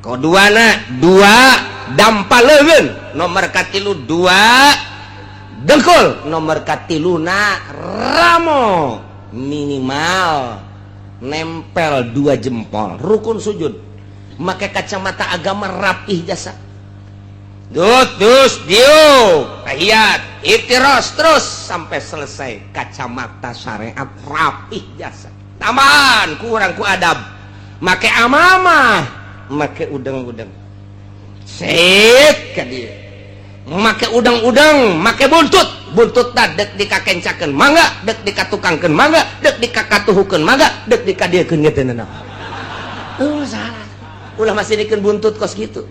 koduana 2 dampa leungeun nomor katilu 2 dengkul nomor katiluna ramo minimal nempel 2 jempol rukun sujud make kacamata agama rapih jasa. Terus diuk tahiyat itiros terus sampai selesai kacamata syariat rapih jasa. Tambahan kurang ku adab make amamah make udeng-udeng set ka dieu make udeng-udeng make buntut buntut ta dek dikakencakeun mangga dek dikatukangkeun mangga dek dikakatuhukeun mangga dek dikadiekeun ge teu nanaon. Salah ulah masih dikeun buntut kos kitu.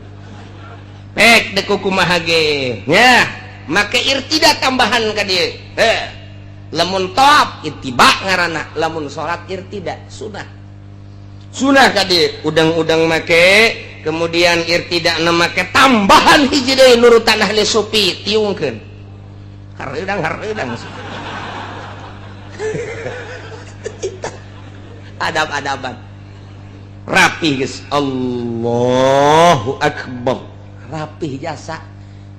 Pek dek kumaha ge nya make irtida tambahan ka dieu. Lamun tawaf ittiba ngaranna, lamun salat irtida, sunah. Sunah ka dieu udang-udang make, kemudian irtida make tambahan hiji deui nurutan ahli sufi, tiungkeun. Hareudang hareudang. Adab-adaban. Rapih geus, Allahu akbar. Rapih jasa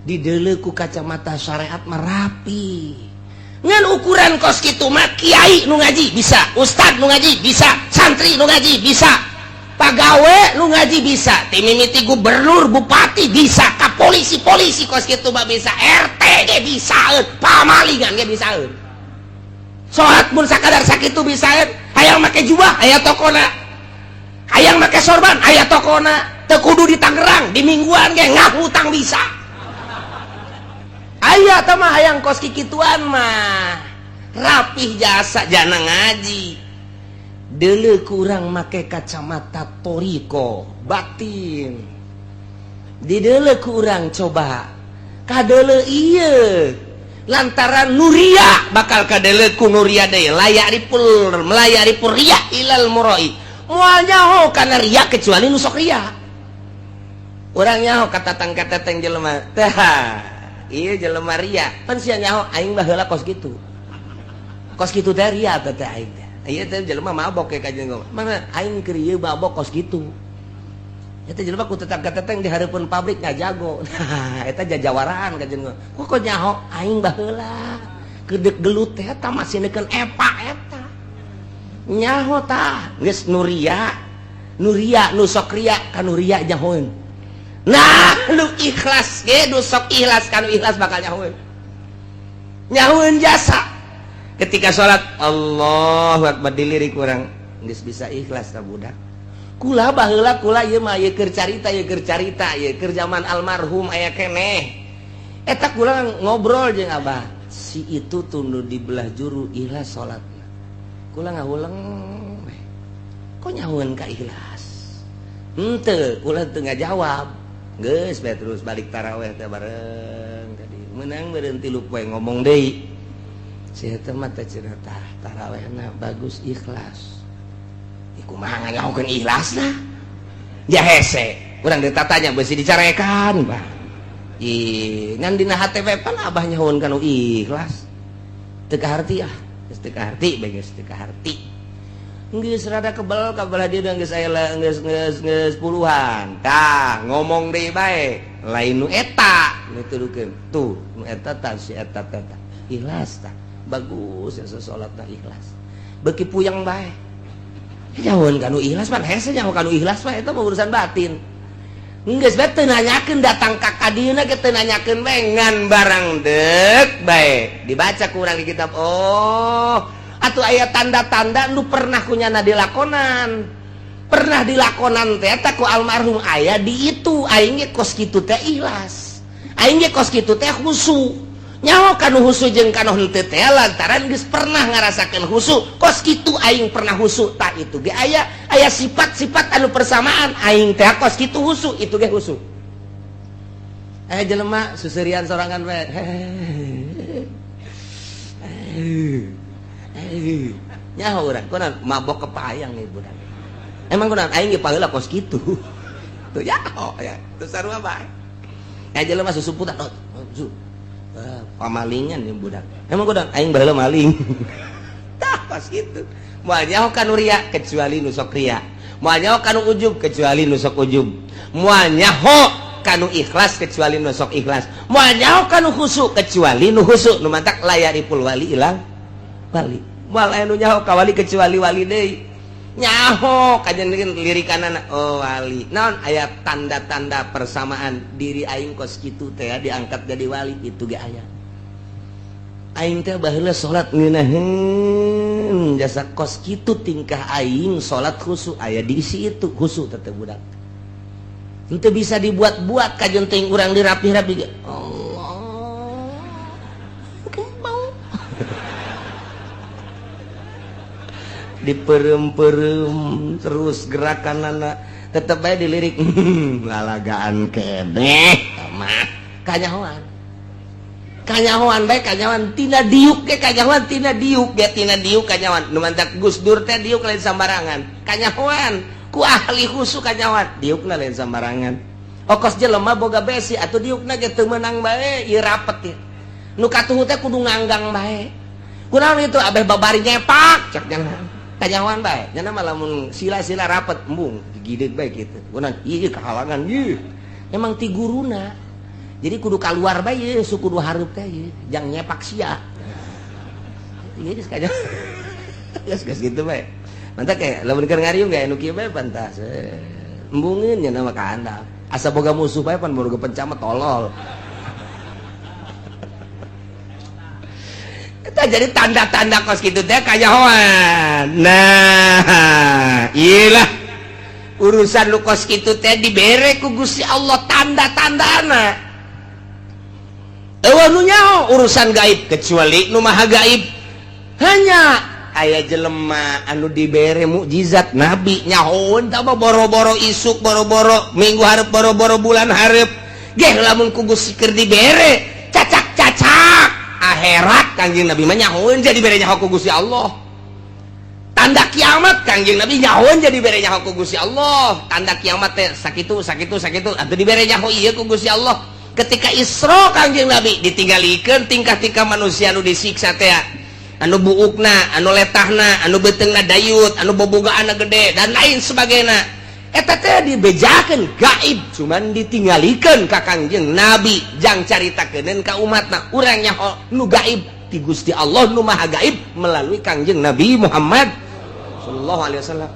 dideuleu ku kacamata syariat mah rapi. Ngan ukuran kos kitu mah kiai nu ngaji bisa, ustad nu ngaji bisa, santri nu ngaji bisa, pagawe nu ngaji bisa, ti mimiti gubernur, bupati bisa, ka polisi-polisi kos kitu mah bisa, RT ge bisa, pamalingan ge bisa. Salat mun sakadar sakitu bisa, hayang make jubah aya tokona, hayang make sorban aya tokona, teu kudu di Tangerang, di Mingguan ge ngahutang bisa. Aya tah mah hayang kos kikituan mah rapih jasa jana ngaji. Deuleu kurang make kacamata toriko batin. Dideuleu kurang coba kadeuleu ieu lantaran nuria bakal kadeuleu ku nuria deui layak ripul melayak ripul riya ilal muroi. Moal nyaho kana riya kecuali nu sok riya. Urang nyaho katatang-katatang jelema teh. Iya jelema ria pan sia nyaho aing baheula kos kitu. Kos kitu teh ria teh aing teh. Ieu teh jelema mabok ke kajian ngomong. Mana aing keur ieu mabok kos kitu. Eta jelema ku tetang-teteng di hareupeun pabrik ngajago. Nah, eta jajawaraan kajian ngomong. Kok kok nyaho aing baheula kedek gelut teh eta masih neukeun epa eta. Nyaho tah geus nuria. Nuria nu sok ria ka nuria nyahoeun. Nah, lu ikhlas ge nu sok ikhlas kanu ikhlas bakal nyahoeun. Nyahoeun jasa. Ketika salat Allahu akbar dilirik urang geus bisa ikhlas ta budak. Kula baheula kula ieu mah ieu keur carita ieu keur carita ieu keur zaman almarhum aya keneh. Eta kula ngobrol jeung abah, si itu tunduh di belah juru ikhlas salatna. Kula ngahuleng we. Kok nyahoeun ka ikhlas? Henteu, kula teu ngajawab. Geus bae terus balik taraweh teh bareng tadi. Menang meureun 3 poe ngomong deui. Si eta mah teh cenah tah tarawehna bagus ikhlas. Ih kumaha nganyahokeun ikhlasna? Ja hese. Urang ditatanya beusi dicarekan, Bah. Ih, ngan dina hate we pan abah nyahoeun kana ikhlas. Teu kaharti ah, geus teu kaharti bae geus teu kaharti. Geus rada kebel ka belah dieu geus aya geus geus geus puluhan. Tah, ngomong deui bae, lain nu eta nu tudukeun. Tuh, nu eta tah si eta teh tah. Ikhlas tah. Bagus ya salatna ikhlas. Beuki puyeng bae. Nyahoeun ka nu ikhlas pan hese nyaho ka nu ikhlas mah eta mah urusan batin. Geus bae teu nanyakeun datang ka kadieuna ge teu nanyakeun bae ngan barang deuk bae. Dibaca ku urang di kitab. Oh, atuh aya tanda-tanda nu pernah kunyana dilakonan. Pernah dilakonan teh eta ku almarhum aya di itu aing ge kos kitu teh ikhlas. Aing ge kos kitu teh khusu. Nyaho kanu khusu jeung kanu henteu teh lantaran geus pernah ngarasakeun khusu. Kos kitu aing pernah khusu tah itu ge aya aya sifat-sifat anu persamaan aing teh kos kitu khusu itu ge khusu. Jelema susurian sorangan we. Nyaho urang kunaon mabok kepayang nih budak. Emang kunaon aing ge paheula kos kitu. Tuh nyaho ya. Tuh sarua bae. Jelema susumputan oh, pamalingan nih budak. Emang kunaon aing baheula maling. Tah kos kitu. Moal nyaho kanu ria kecuali nu sok ria. Moal nyaho kanu ujub kecuali nu sok ujub. Moal nyaho kanu ikhlas kecuali nu sok ikhlas. Moal nyaho kanu khusu kecuali nu khusu. Nu mantak layaripul wali ilang wali. Moal aya nu nyaho ka wali kecuali wali deui. Nyaho kajen lirikanana oh wali. Naon aya tanda-tanda persamaan diri aing kos kitu teh diangkat jadi wali itu ge aya. Aing teh baheula salat ngeunaheun jasa kos kitu tingkah aing salat khusu aya diisi itu khusu teh budak. Henteu bisa dibuat-buat kajen teuing urang dirapih-rapi ge. Allah. Kembang. Diperem-perem terus gerakan anak tetep aja dilirik lalagaan keneh mah kanyahoan. Kanyahoan bae, kanyahoan tina diuk ge, kanyahoan tina diuk ge, tina diuk kanyahoan. Nu mantak Gus Dur teh diuk lain sambarangan, kanyahoan ku ahli khusus, kanyahoan diukna lain sambarangan. Okos jelema boga besi atau diukna ge teu meunang bae, ieu rapet ieu. Nu katuhu teh kudu nganggang bae. Kunaon itu abeh babari nyepak cek jangan kanyahoan bae. Nya mah lamun sila-sila rapet embung digideg bae kitu. Kunaon ieu kahalangan ieu emang ti guruna. Jadi kudu keluar bae ye, su kudu hareup teh ye, jang nyepak sia. Ieu geus kanya. Geus geus kitu bae. Mantap kayak lamun keur ngariung ge nu kieu bae pantas. Embungeun nya nama ka handap. Asa boga musuh bae pan boga pencamat tolol. Eta jadi tanda-tanda kos kitu teh kanyahoan. Nah, iyalah urusan lu kos kitu teh dibere ku Gusti Allah tanda-tandana. Eueuh nu nyaho urusan gaib kecuali nu maha gaib. Hanya aya jelema anu dibere mukjizat nabi nyahoeun tah boro-boro isuk, boro-boro minggu hareup, boro-boro bulan hareup. Geh lamun ku Gusti keur dibere cacak-cacak akhirat Kangjeng Nabi mah nyahoeun jadi bere nyaho ku Gusti Allah. Tanda kiamat Kangjeng Nabi nyahoeun jadi bere nyaho ku Gusti Allah. Tanda kiamat teh sakitu sakitu sakitu atuh dibere nyaho ieu ku Gusti Allah. Ketika Isra Kangjeng Nabi ditinggalikeun tingkah-tingkah manusia anu disiksa teh, anu buukna, anu letahna, anu beuteungna dayut, anu bobogaanna gede dan lain sebagainya. Eta teh dibejakeun gaib, cuman ditinggalikeun ka Kangjeng Nabi jang caritakeun ka umatna. Urang nyaho nu gaib ti Gusti Allah nu maha gaib melalui Kangjeng Nabi Muhammad sallallahu alaihi wasallam.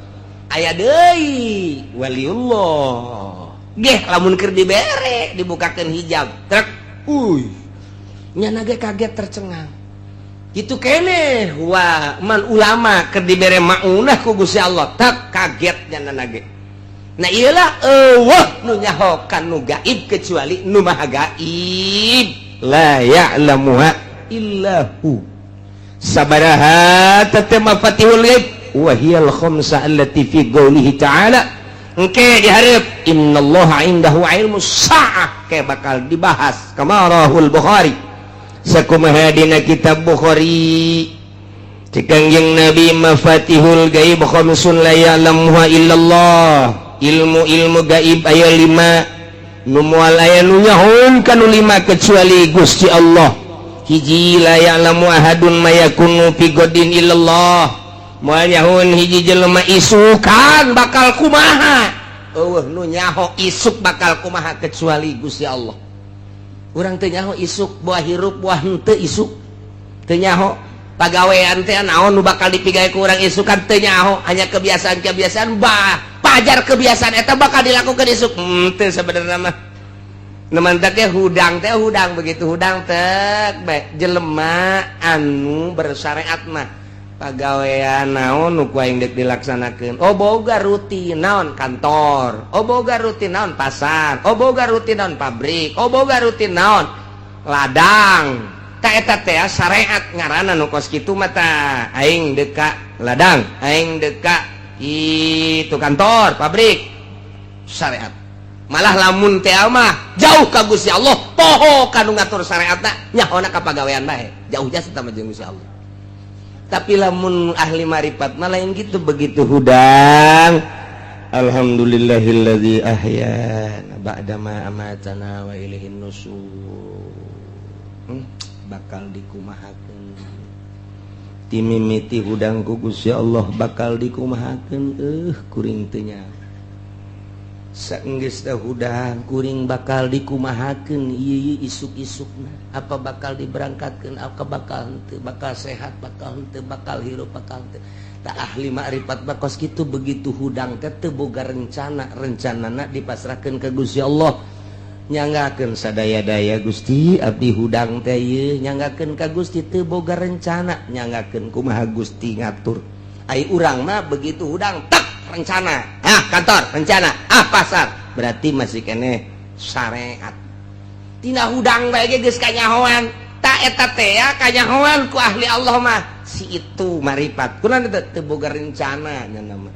Aya deui waliullah geh lamun keur dibere dibukakeun hijab trek, uy nyana ge kaget tercengang itu keneh. Wah, man ulama keur dibere maunah ku Gusti Allah tak kaget nyana ge. Nah iyalah, eueuh nu nyaho kan nu gaib kecuali nu maha gaib. La ya'lamuha illa hu. Sabaraha teh mafatihul ghaib wa hiyal khamsa allati fi qoulihi ta'ala. Engke dihareup innallaha indahu ilmu sa'ah ke bakal dibahas kama rahul Bukhari, sakumaha dina kitab Bukhari. Cek Kangjeng Nabi, mafatihul gaib khamsun la ya'lamuha illallah. Ilmu-ilmu gaib aya lima nu moal aya nu nyahoeun kanu lima kecuali Gusti Allah. Hiji, la ya'lamu ahadun ma yakunu fi godin illallah. Moal nyahoeun hiji jelema isukan bakal kumaha. Eueuh nu nyaho isuk bakal kumaha kecuali Gusti Allah. Urang teu nyaho isuk buah hirup buah henteu isuk. Teu nyaho pagawean teh naon nu bakal dipigawe ku urang isukan, teu nyaho, hanya kebiasaan-kebiasaan bah pajar kebiasaan eta bakal dilakukan isuk teu sebenarnya mah. Nu mantak ge hudang teh hudang, begitu hudang teh bae jelema anu bersyariat mah pagawean naon nu ku aing deuk dilaksanakeun. Oh, boga rutin naon kantor, oh boga rutin naon pasar, oh boga rutin naon pabrik, oh boga rutin naon ladang. Ta eta teh syariat ngaranna nu kos kitu mah. Tah, aing deuk ka ladang, aing deuk ka itu kantor pabrik, syariat. Malah lamun teh mah jauh ka Gusti Allah, poho kanu ngatur syariatna, nyahona ka pagawean bae, jauh jasa sama jeung Gusti Allah. Tapi lamun ahli marifat mah lain gitu. Begitu hudang, alhamdulillahilladzi ahyana ba'da ma amatana wa ilaihin nusur. Bakal dikumahakeun timimiti hudang ku Gusti Allah, bakal dikumahakeun kuring teu nyaho. Saenggeus teh hudang kuring bakal dikumahakeun ieu isuk-isukna, apa bakal diberangkatkeun, apa bakal henteu, bakal sehat bakal henteu, bakal hirup bakal henteu. Tak ahli makrifat bakos kitu, begitu hudang teh teu boga rencana, rencanana dipasrahkeun ka Gusti Allah. Nyanggakeun sadaya-daya, Gusti, abdi hudang teh ieu nyanggakeun ka Gusti, teu boga rencana, nyanggakeun kumaha Gusti ngatur. Ai urang mah begitu hudang tak rencana, ah kantor rencana, ah pasar, berarti masih keneh syariat. Tina hudang bae ge geus kanyahoan. Tak eta teh ya kanyahoan ku ahli Allah mah si itu marifat. Kunaon teu teu boga rencana nya mah,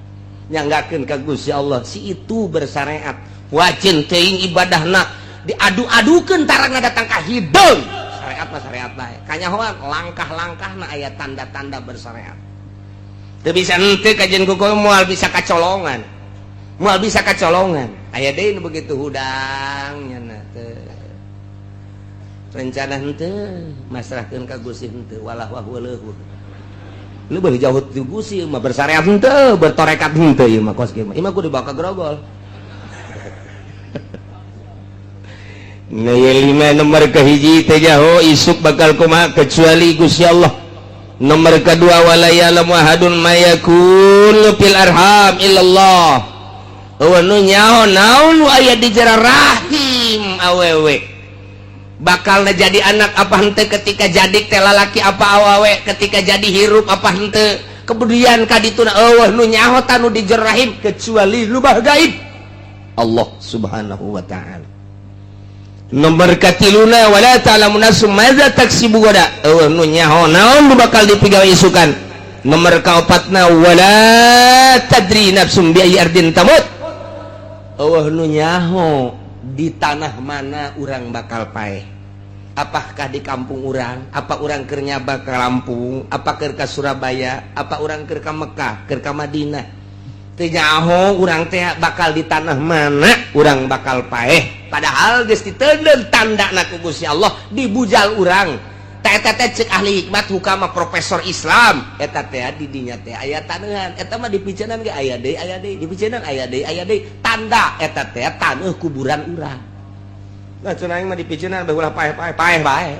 nyanggakeun ka Gusti Allah, si itu bersyariat. Wajin teuing ibadahna diadu-adukeun tarangna datang ka hideung syariat. Syariat mah syariat bae. Kanyahoan langkah-langkahna aya tanda-tanda bersyariat. Teu bisa henteu kajian kuku moal bisa kacolongan. Moal bisa kacolongan. Aya deui nu begitu hudang nya teu. Rencana henteu masrahkeun ka Gusti henteu walah wah leuhur. Leuwih jauh ti Gusti mah bersyariat henteu, bertorekat henteu ieu mah kos kieu mah. Ieu mah kudu dibawa ka grogol. Nah, lima nomor kahiji teh jaho isuk bakal kumaha kecuali Gusti Allah. Nomor kedua wala ya'lamu ahadun ma yakunu fil arham illallah. Eueuh nu nyaho naon nu aya di jero rahim awewe. Bakal jadi anak apa henteu ketika jadi teh lalaki apa awewe, ketika jadi hirup apa henteu. Kemudian ka dituna eueuh nu nyaho tanu di jero rahim kecuali lubah gaib. Allah Subhanahu wa ta'ala. Nomor katiluna wala ta'lamu nafsum madza taksibu gada. Eueuh nu nyaho naon nu bakal dipigawe isukan. Nomor kaopatna wala tadri nafsum bi ayyi ardin tamut. Eueuh nu nyaho di tanah mana urang bakal paeh. Apakah di kampung urang, apa urang keur nyaba ka Lampung, apa keur ka Surabaya, apa urang keur ka Mekah, keur ka Madinah. Teu nyaho urang teh bakal di tanah mana urang bakal paeh. Padahal geus diteundeun tandana ku Gusti Allah dibujal urang. Teh eta teh ceuk ahli hikmat hukama profesor Islam. Eta teh di dinya teh aya taneuhan. Eta mah dipiceunan ge aya deui dipiceunan aya deui tanda eta teh taneuh kuburan urang. Nah cenah aing mah dipiceunan bae ulah paeh-paeh paeh bae.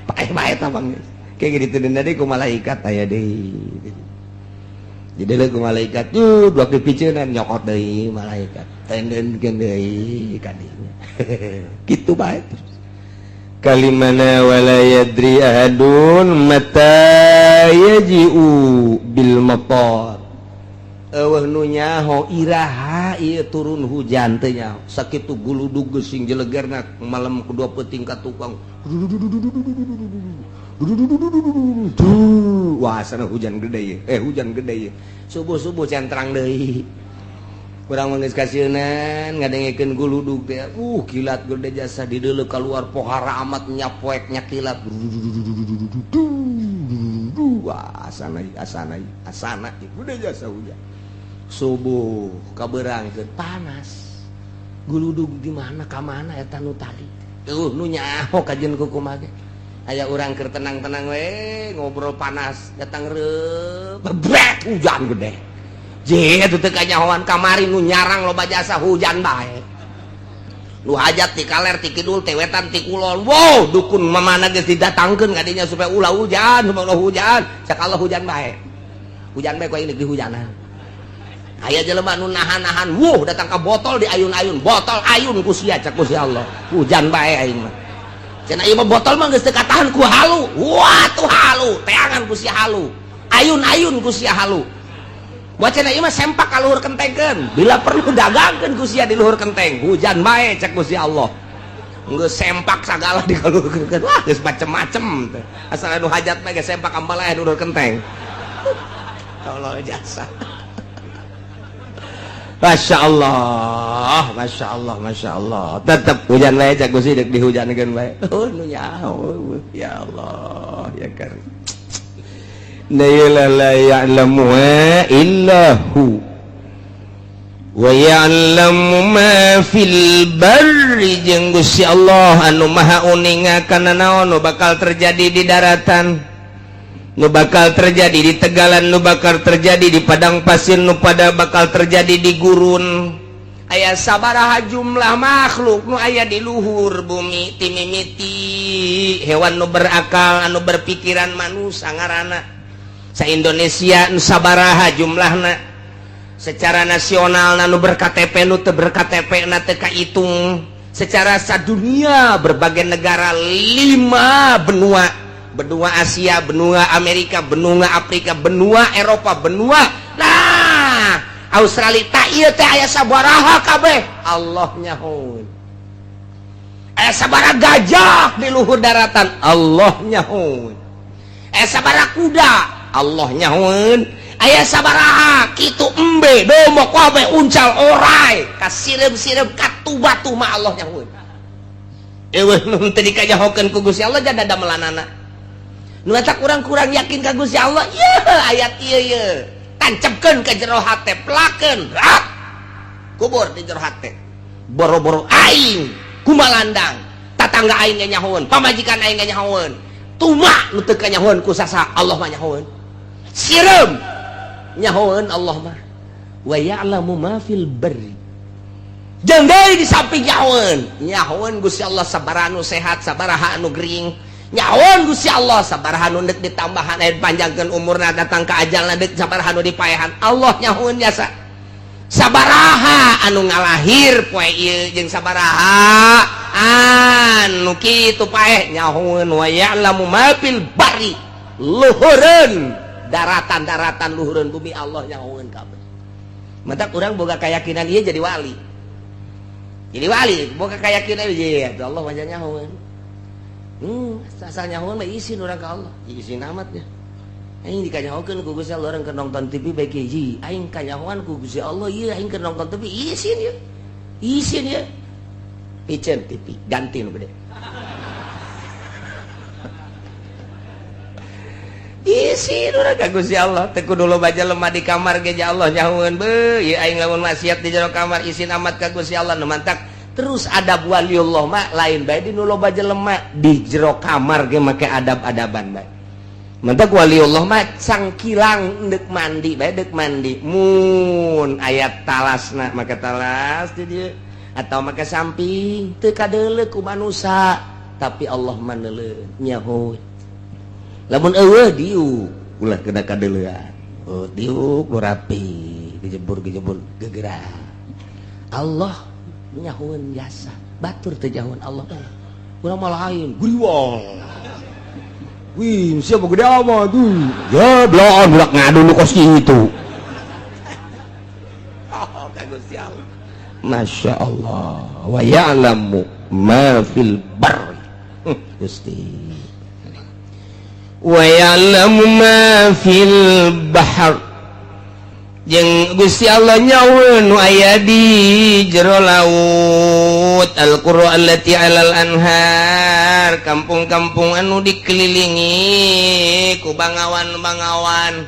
Paeh bae eta bang. Kayak gitu diteundeun deui ku malaikat aya deui. Jadi ku malaikat tuh dua kepiceunan nyokot deui malaikat tendenkeun deui ka dinya. Kitu bae terus. Kalimana wala yadri ahadun mata yaji'u bil matar. Eueuh nu nyaho iraha ieu turun hujan teh nyaho. Sakitu guludug geus sing jelegerna malam kedua peuting ka tukang. Wah, sana hujan gede ye. Hujan gede ye. Subuh-subuh centrang deui. Urang mah geus kasieunan ngadengekeun guludug teh. Kilat gede jasa dideuleu kaluar pohara amat nyapoek nyakilat. Wah, asana asana asana gede jasa hujan. Subuh kabeurangkeun panas. Guludug di mana ka mana eta nu tadi. Nu nyaho kajian kumaha ge. Aya urang keur tenang-tenang we ngobrol panas datang bebret hujan gede. Je eta teu kanyahoan kamari nu nyarang loba jasa hujan bae. Nu hajat ti kaler ti kidul ti wetan ti kulon. Wow, dukun mamana geus didatangkeun ka dinya supaya ulah hujan, supaya ulah hujan. Sakala hujan bae. Hujan bae ku aing dihujanan. Aya jelema nu nahan-nahan, wuh datang ka botol di ayun-ayun, botol ayun ku sia cak ku si Allah. Hujan bae aing mah. Cenah ieu mah botol mah geus teu katahan ku halu. Wah tuh halu, teangan ku si halu. Ayun-ayun ku sia halu. Buat cenah ieu mah sempak ka luhur kentengkeun. Bila perlu dagangkeun ku sia di luhur kenteng. Hujan bae cek ku si Allah. Geus sempak sagala di luhur kenteng. Wah geus macem-macem teh. Asal anu hajat mah geus sempak ambaleh di luhur kenteng. Allah jasa. Masya Allah, Masya Allah, Masya Allah. Tetap hujan bae cak Gusti deuk dihujankeun bae. Oh nu nyaho, ya Allah, ya karim. La la ya'lamu illa hu. Wa ya'lamu ma fil barri jeung Gusti Allah anu maha uninga kana naon nu bakal terjadi di daratan, nu bakal terjadi di tegalan, nu bakal terjadi di padang pasir, nu pada bakal terjadi di gurun. Aya sabaraha jumlah makhluk nu aya di luhur bumi timimiti hewan nu berakal anu berpikiran manusia ngaranna. Sa Indonesia nu sabaraha jumlahna secara nasional nu ber-KTP nu teu ber-KTP na teu kahitung. Secara sadunia berbagai negara 5 benua, benua Asia, benua Amerika, benua Afrika, benua Eropa, benua nah Australia. Tak ieu teh aya sabaraha kabeh Allah nyahoeun. Aya sabaraha gajah di luhur daratan Allah nyahoeun. Aya sabaraha kuda Allah nyahoeun. Aya sabaraha kitu embe domba kabeh uncal orai ka sireum-sireum katu batu mah Allah nyahoeun. Eueuh nu teu dikanyahokeun ku Gusti Allah jada damelanana. Nu eta kurang-kurang yakin ka Gusti Allah, ieu ayat ieu ieu. Tancapkeun ka jero hate, pelakeun, rak. Kubur di jero hate. Boro-boro aing kumalandang, tatangga aing ge nyahoeun, pamajikan aing ge nyahoeun. Tuma nu teu kanyahoeun ku sasa Allah mah nyahoeun. Sireum nyahoeun Allah mah. Wa ya'lamu ma fil barri. Jeung deui di samping nyahoeun, nyahoeun Gusti Allah sabaraha nu sehat, sabaraha anu gering. Nyahoeun Gusti Allah sabaraha nu deuk ditambahan aya panjangkeun umurna datang ka ajalna deuk sabaraha nu dipaehan. Allah nyahoeun jasa. Sabaraha anu ngalahir poe ieu jeung sabaraha anu kitu paeh nyahoeun wa ya'lamu ma fil barri. Luhureun daratan-daratan luhureun bumi Allah nyahoeun kabeh. Matak urang boga keyakinan ieu jadi wali. Jadi wali boga keyakinan ieu ya Allah wajah nyahoeun. Asal nyahoeun mah isin urang ka Allah. Isin amat ya. Aing dikanyahokeun ku Gusti Allah urang keur nonton TV bae hiji. Aing kanyahoan ku Gusti Allah ieu aing keur nonton TV isin ya. Isin ya. Piceun TV ganti nu gede. Isin urang ka Gusti Allah teu kudu loba jelema di kamar ge ja Allah nyahoeun beuh ieu aing lamun maksiat di jero kamar isin amat ka Gusti Allah nu mantak terus adab waliullah mah lain bae di nu loba jelema di jero kamar ge make adab-adaban bae. Mantak waliullah mah cangkilang deuk mandi bae deuk mandi mun aya talasna make talas di dieu atau make samping teu kadeuleu ku manusa tapi Allah mah neuleuh nyahoeun. Lamun eueuh diuk ulah kena kadeuleuan. Oh diuk nu rapi gejebur-gejebur gegerak. Allah nyahoeun jasa batur teu nyahoeun Allah. Urang mah lain guriwang. Wih, siapa gede amat tuh? Ya, belaan budak ngadu nu kos kitu. Oh, ka Gusti Allah. Masya Allah. Wa ya'lamu ma fil barri. Gusti. Wa ya'lamu ma fil bahr. Jeung Gusti Allah nyahoeun nu aya di jero laut. Al-qura allati 'alal anhar, kampung-kampung anu dikelilingi ku bangawan-bangawan,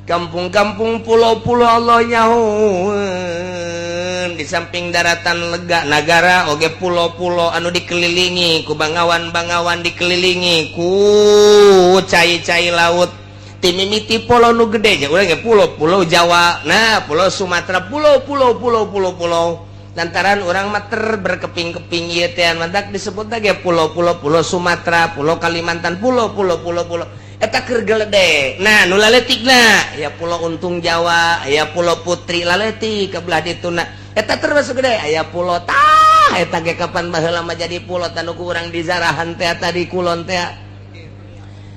kampung-kampung pulau-pulau Allah nyahoeun. Di samping daratan lega nagara oge pulau-pulau anu dikelilingi ku bangawan-bangawan, dikelilingi ku cai-cai laut. Timimiti pulau nu gede nya urang ge pulau-pulau Jawa, nah pulau Sumatera, pulau-pulau pulau-pulau pulau. Lantaran urang mah ter berkeping-keping ieu teh mantak disebut ge pulau-pulau, pulau Sumatera, pulau Kalimantan, pulau-pulau pulau-pulau eta keur geledek. Nah nu laletikna ya pulau Untung Jawa, ya pulau Putri laletik ke belah dituna eta termasuk gede. Aya pulau tah eta ge kapan baheula mah jadi pulau tanu ku urang di zarahan teh tadi kulon teh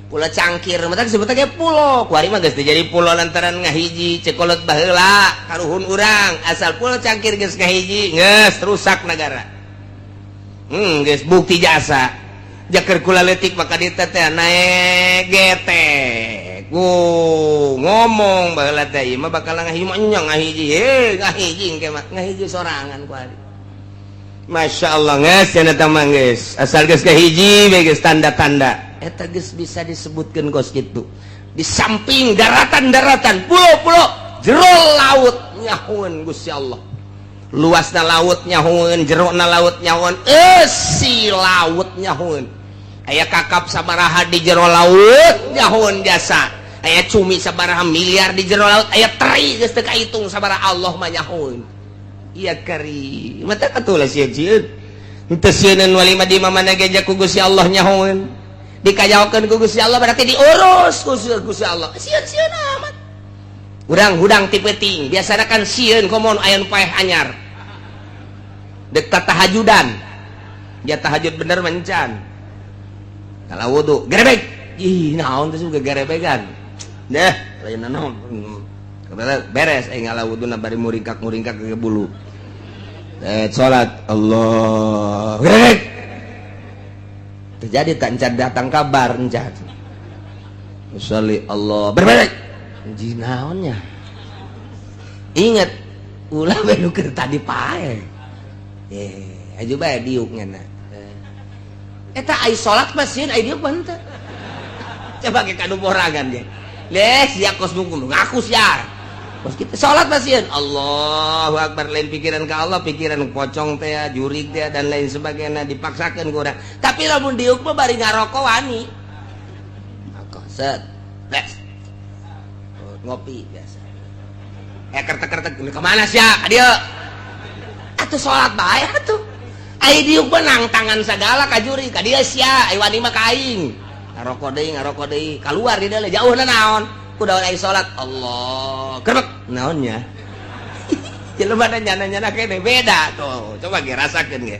pulau Cangkir matak disebut ge pulau. Kuari mah geus jadi pulau lantaran ngahiji cekolot baheula karuhun urang asal pulau Cangkir geus ngahiji geus rusak negara. Geus bukti jasa jaker kula leutik maka dieu teh naek getek. Ngomong baheula teh ieu mah bakal ngahiji mah nya ngahiji heuh ngahiji engke mah ngahiji sorangan kuari. Masya Allah geus cenah eta mah geus asal geus ngahiji we geus tanda-tanda eta geus bisa disebutkeun kos kitu. Di samping daratan-daratan, pulau-pulau, jero laut nyahoeun Gusti Allah. Luasna laut nyahoeun, jerona laut nyahoeun, eusi laut nyahoeun. Aya kakap sabaraha di jero laut nyahoeun jasa. Aya cumi sabaraha miliar di jero laut, aya teri geus teu kahitung sabaraha Allah mah nyahoeun. Iya kari. Mata katulah sieun-sieun. Henteu sieuneun wali mah di mana ge ku Gusti Allah nyahoeun. Dikajaokeun ku Gusti Allah berarti diurus ku Gusti Allah. Sieun-sieun amat. Urang hudang ti peuting, biasana kan sieun komo aya nu paeh anyar. Dek tahajudan. Ya tahajud bener mencan. Kalau wudu, gerebek. Ih, naon teh juga gerebegan. Deh, lain naon. Beres aing ngala wuduna bari muringkak-muringkak ke bulu. Salat Allah. Gerebek. Terjadi tak encan datang kabar encan. Usolli Allah. Berbalik. Jinaonnya. Ingat ulah we nu keur tadi pae. Aju bae diuk ngana. Eta ai salat mah sieun, ai diuk mah henteu. Coba ge kanu borangan ge. Leh sia kos ngaku sia. Kos kitu salat mah sieun. Allahu akbar, lain pikiran ka Allah, pikiran pocong teh, jurig teh dan lain sebagainya dipaksakeun ku urang. Tapi lamun diuk mah bari ngarokok wani. Rokok set. Les. Ngopi biasa. Kertek-kertek kemana sih ya? Ka dieu. Atuh salat bae atuh. Ai diuk mah nangtangan sagala ka jurig, ka dieu sia, ai wani mah ka aing. Ngarokok deui, kaluar di dieu jauhna naon? Ku daun ai salat. Allah. Kerbek naonnya? Jelema nyana-nyana kene beda tuh. Coba ge rasakeun ge.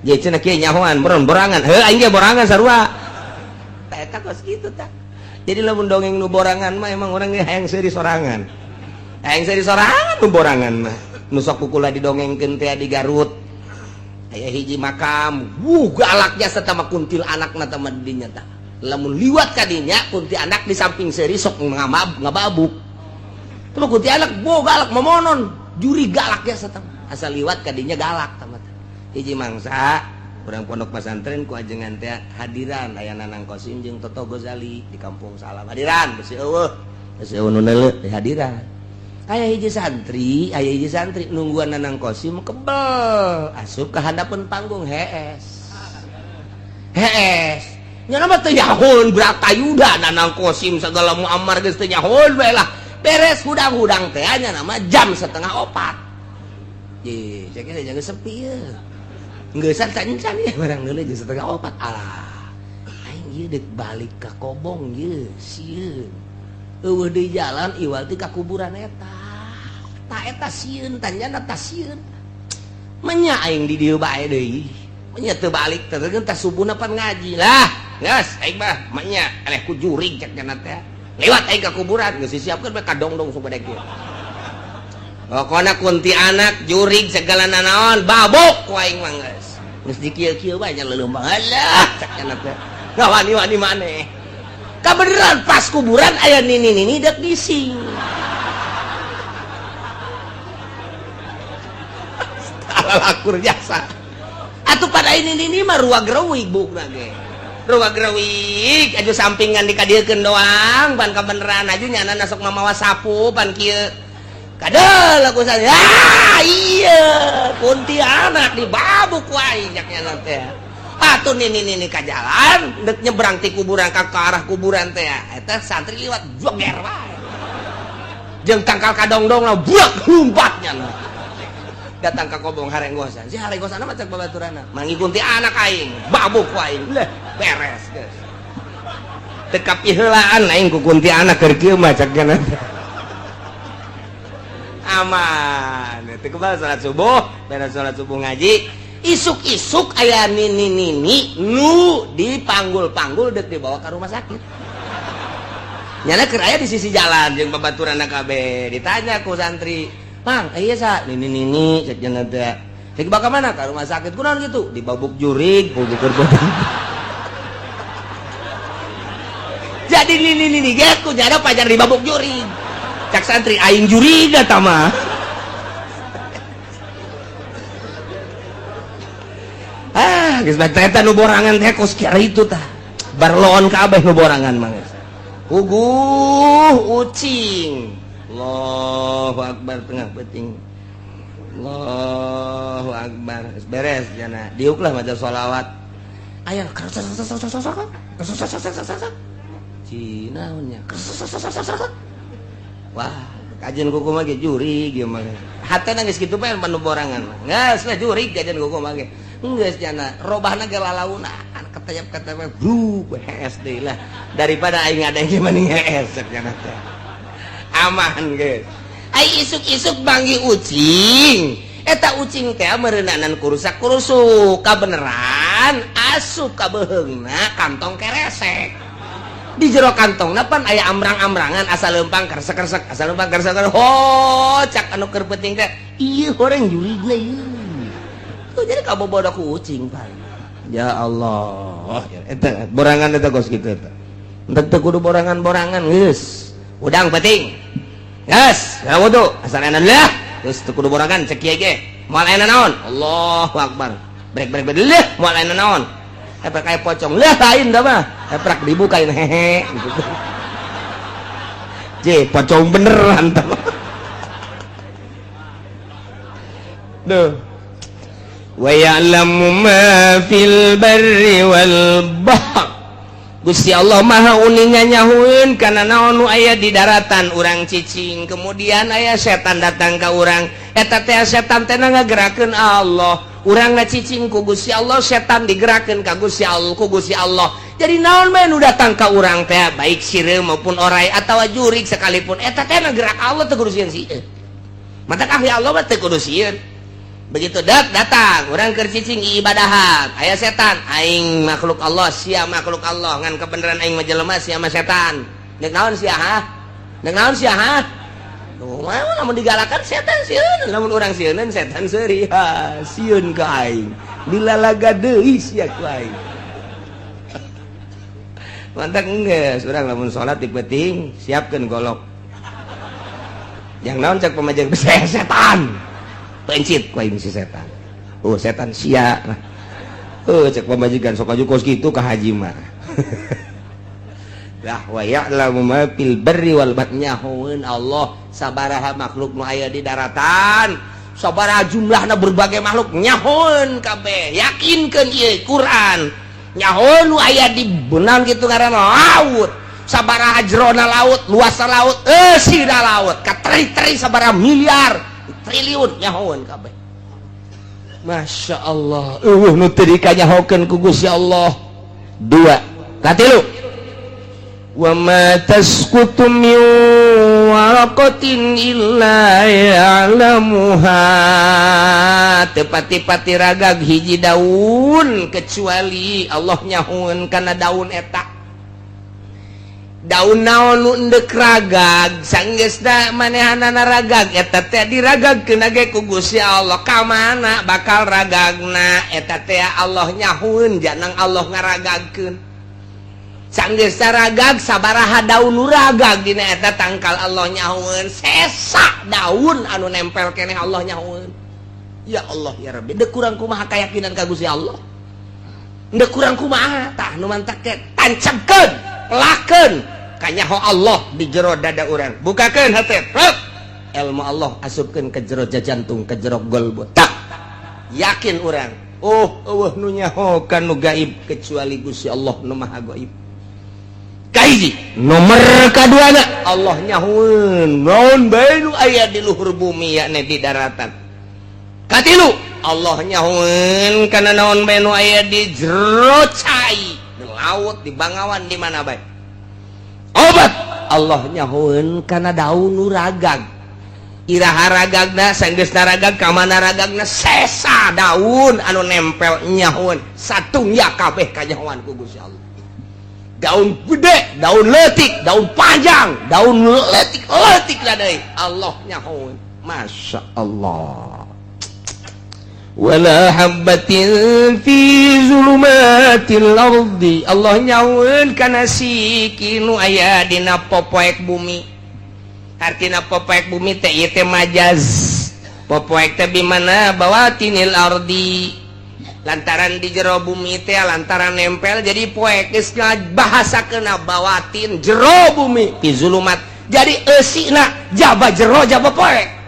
Ye cenah kieu nyahoan borangan. Heuh aing ge borangan sarua. Tah eta kos kitu tah. Jadi lamun dongeng nu borangan mah emang urang ge hayang seuri sorangan. Hayang seuri sorangan nu borangan mah. Nu sok kukula didongengkeun teh di Garut. Aya hiji makam, wuh galaknya serta mah kuntil anakna tah mah dinya tah. Lamun liwat ka dinya kunti anak di samping seuri sok ngababuk. Tah kunti anak bo galak momonon, juri galak ya serta asal liwat ka dinya galak tah mah. Hiji mangsa urang pondok pesantren ku ajengan teh hadiran aya Nanang Kosim jeung Toto Gozali di Kampung Salam. Hadiran besi eueuh, besi eueuh nu neuleuh di hadiran. Aya hiji santri nungguan Nanang Kosim kebel asup ka handapeun panggung hees. Hees. Nya mah teu nyahoon Bratayuda Nanang Kosim segala Muammar geus teu nyahoon bae lah. Beres hudang-hudang teh nya nama jam 3:30. Ye, saya kira jangan sepi ya. Geus encan ya barang deuleu jam 3:30. Alah. Aing ieu deuk balik ka Kobong ieu sieun. Eueuh deui jalan iwal ti ka kuburan eta. Ta eta sieun tanyana ta sieun. Menya aing di dieu bae deui. Menya teu balik teh teh subuhna pan ngaji lah. Geus aing mah menya eleh ku jurig cek nya teh. Lewat aing ka kuburan geus disiapkeun bae kadongdong supaya kieu. Pokona kunti anak jurig segala nanaon babuk ku aing mah geus. Geus dikieu-kieu bae nya leuleumang alah cek nya teh. Ngawani-wani maneh. Kabeneran pas kuburan aya nini-nini dek bising. Lakur jasa. Atuh pada ini nini mah ruag reuwig bukna ge. Ruag reuwig aju sampingan dikadiekeun doang pan kabeneran aju nyana sok mamawa sapu pan kieu. Kadel aku saya. Ah iya kuntianak dibabuk ku aing cak nyana teh. Atuh nini-nini ka jalan dek nyebrang ti kuburan ka arah kuburan teh. Eta santri liwat joger wae. Jeung tangkal kadongdong lah buak lumpat nyana. Datang ka Kobong harenggosan. Si harenggosan mah cek babaturana. Mangikuti anak aing, babuk ku aing. Leh, beres geus. Teu kapiheulaan aing ku kunti anak keur kieu mah cek nya. Aman. Teu kebal salat subuh, beres salat subuh ngaji. Isuk-isuk aya nini-nini nu dipanggul-panggul deuk dibawa ka rumah sakit. Nyana keur aya di sisi jalan jeung babaturanna kabeh. Ditanya ku santri, "Pang, iya sa nini-nini cek nya teh. Cek bakal mana ka rumah sakit kunaon gitu? Dibabuk jurig, bubukur beuteung." Jadi nini-nini ge ku nyana pajar dibabuk jurig. Cak santri aing jurig eta mah. Ah, geus bae eta nu borangan teh kos kieu itu tah. Barloon kabeh nu borangan mah geus. Puguh ucing. Allahu akbar tengah peuting. Allahu akbar. Geus beres jana. Diuklah maca sholawat. Aya Cina nya. Wah, kajian kuku mah ge jurig ieu mah. Hatena geus kitu bae panu borangan mah. Geus lah jurig kajian kuku mah ge. Geus jana robahna ge lalauna ketayap-ketayap bru hees deui lah. Daripada aing ngadeng mending hees cek jana teh. Aman geus. Ai isuk-isuk banggi ucing. Eta ucing teh meureunanan kurusak-kurusuk kabeneran asup ka beuheungna kantong keresek. Di jero kantongna pan aya amrang-amrangan asal leumpang keresek-keresek asal leumpang keresek-keresek. Ho cak anu keur penting teh ieu horeng jurigna ieu. Tuh jadi kabobodo ku ucing pan. Ya Allah, eta borangan eta kos kitu eta. Entek teu kudu borangan-borangan geus. Udang penting. Geus, ya wudu asal enak lah. Geus teu kudu borangan cek kieu ge. Moal aya naon? Allahu akbar. Brek brek brek leuh moal aya naon. Apa kayak pocong lah, lain dah mah. Eprak dibukain, hehe gitu. J, pocong beneran tah. Duh. Wa ya'lamu ma fil barri wal bahr. Gusti Allah Maha uninga nyahueun kana naon nu aya di daratan. Urang cicing, kemudian aya setan datang ka urang, eta teh setan teh ngagerakeun Allah. Urang ngacicing ku Gusti Allah, setan digerakkeun ka Gusti Allah, ku Gusti Allah. Jadi naon bae nu datang ka urang teh, baik sireum maupun orai atawa jurig sekalipun, eta teh gerak Allah, teu kudu sieun sieun. Matak ahli Allah mah teu kudu sieun. Begitu datang orang keur cicing ibadahan, aya setan, aing makhluk Allah, sia makhluk Allah, ngan kebenaran aing mah jelema, sia mah setan. Nek naon sia, ha? Nek naon sia, ha? Tuh, lamun digalakan setan sieun, lamun urang sieuneun setan seuri, ha, sieun ka aing. Dilalaga deui sia ku aing. Mantak geus urang lamun salat di peuting siapkeun golok. Yang naon cek pamajeng setan. Pencit ku aing si setan. Oh, setan sia. Oh, cek pamajikan sok aju kos kitu ka haji mah. Lah, wa ya'lamu ma fil barri wal bahri, nyahoeun Allah sabaraha makhluk nu aya di daratan, sabaraha jumlahna berbagai makhluk nyahoeun kabeh. Yakinkeun ieu Quran. Nyahoeun nu aya di benang kitu ngaranna laut. Sabaraha jerona laut, luasna laut, eusina laut, kateri-teri sabaraha miliar, triliun nyahoeun kabeh. Masya Allah, eueuh nu teu dikanyahokeun ku Gusti Allah. Dua, katilu. Wa ma tasqutu min waraqatin illa ya'lamuha. Teu pati-pati ragag hiji daun kecuali Allah nyahoeun kana daun eta. Daun naon nu endek ragag, sanggeusna manehanana ragag eta teh diragagkeun ge ku Gusti Allah. Ka mana bakal ragagna eta teh Allah nyahoeun, janang Allah ngaragagkeun. Sanggeusna ragag, sabaraha daun nu ragag dina eta tangkal Allah nyahoeun, sesa daun anu nempel keneh Allah nyahoeun. Ya Allah ya Rabbi, deuk kurang kumaha keyakinan ka Gusti Allah? Deuk kurang kumaha? Tah, nu mantak teh tancapkeun, lakeun kanyaho Allah di jero dada urang. Bukakeun hate, rek ilmu Allah asupkeun ke jero jantung, ke jero golbu. Tak yakin urang, oh, eueuh nu nyaho ka nu gaib kecuali Gusti Allah nu Maha Gaib. Kahiji, nomor kaduana Allah nyahoeun naon bae nu aya di luhur bumi, yakni di daratan. Katilu, Allah nyahoeun kana naon bae nu aya di jero cai, di laut, di bangawan, di mana bae. Obat, Allah nyahoeun kana daun nu ragag, iraha ragagna, sanggeusna ragag ka mana ragagna, sesa daun anu nempel nyahoeun, satungya kabeh kanyahoan ku Gusti Allah. Daun gede, daun leutik, daun panjang, daun leutik leutik lah deui Allah nyahoeun. Masya Allah. Wala habbatin fi zulumatil ardi, Allah nyahoeun kana siki nu aya dina popoek bumi. Artina popoek bumi teh ieu teh majaz. Popoek teh bimana bawatinil ardi, lantaran di jero bumi teh, lantaran nempel jadi poek, geus bahasakeuna bawatin jero bumi, fi zulumat. Jadi eusina jaba jero jaba poek.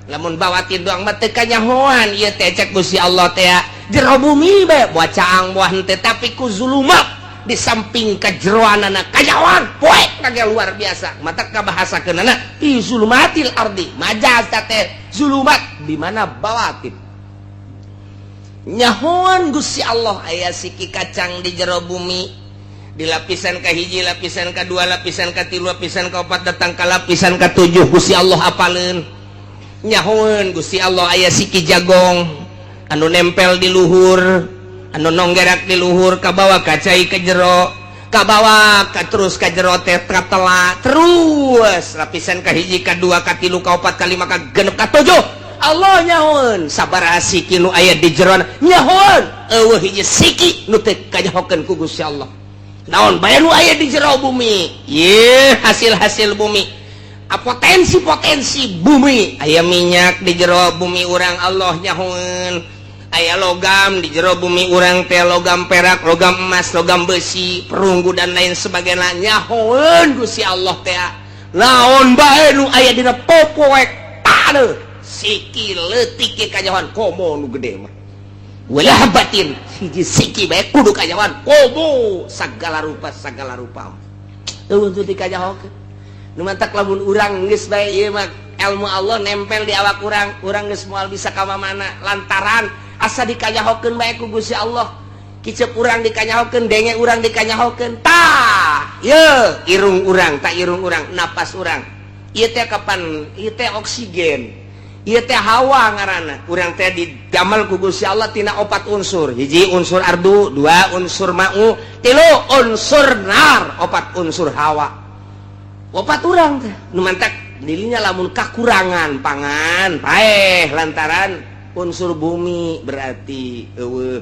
Lamun bawatin doang mah teu kanyahoan ieu teh cek Gusti Allah teh jero bumi bae, buah caang buah henteu, tapi ku zulumat di samping kejeroanana kanyahoan poek kage luar biasa. Mata kabahasakeunana fi zulumatil ardi, majaz teh zulumat di mana bawatin. Nyahoan Gusti Allah aya siki kacang di jero bumi, di lapisan ka hiji, lapisan ka dua, lapisan ka tilu, lapisan ka opat, datang ka lapisan ka tujuh Gusti Allah apaleun. Nyahoan Gusti Allah aya siki jagong anu nempel di luhur, anu nonggerak di luhur, kabawa ka cai ke jero, kabawa ka terus ka jero teh katela terus lapisan ka hiji, ka dua, ka tilu, ka opat, ka lima, ka genep, ka tujuh. Allah nyahoan sabaraha siki nu aya di jeroan, nyahoan eueuh hiji siki nu teu kanyahokeun ku Gusti Allah. Naon bae nu aya di jero bumi, ye hasil-hasil bumi, potensi-potensi bumi, aya minyak di jero bumi urang Allah nyahoan. Aya logam di jero bumi urang teh, logam perak, logam emas, logam besi, perunggu, dan lain sebagainya. Nyahoeun Gusti Allah teh naon bae nu aya dina popoek taneuh, siki leutik ge kanyahoan, komo nu gede mah. Wala habbatin, hiji siki bae kudu kanyahoan, komo sagala rupa, sagala rupa euweuh teu dikanyahokeun. Nu mantak lamun urang geus bae ieu mah ilmu Allah nempel di awak urang, urang geus moal bisa ka mana lantaran asa dikanyahokeun bae ku Gusti Allah. Kicep urang dikanyahokeun, denge urang dikanyahokeun, tah ye irung urang, tak irung urang, napas urang ieu teh kapan ieu teh oksigen, ieu teh hawa ngaranna. Urang teh didamel ku Gusti Allah tina opat unsur: hiji unsur ardu, dua unsur ma'u, tilu unsur nar, opat unsur hawa, opat urang teh. Nu mantak dirinya lamun kakurangan pangan paeh lantaran unsur bumi, berarti euweuh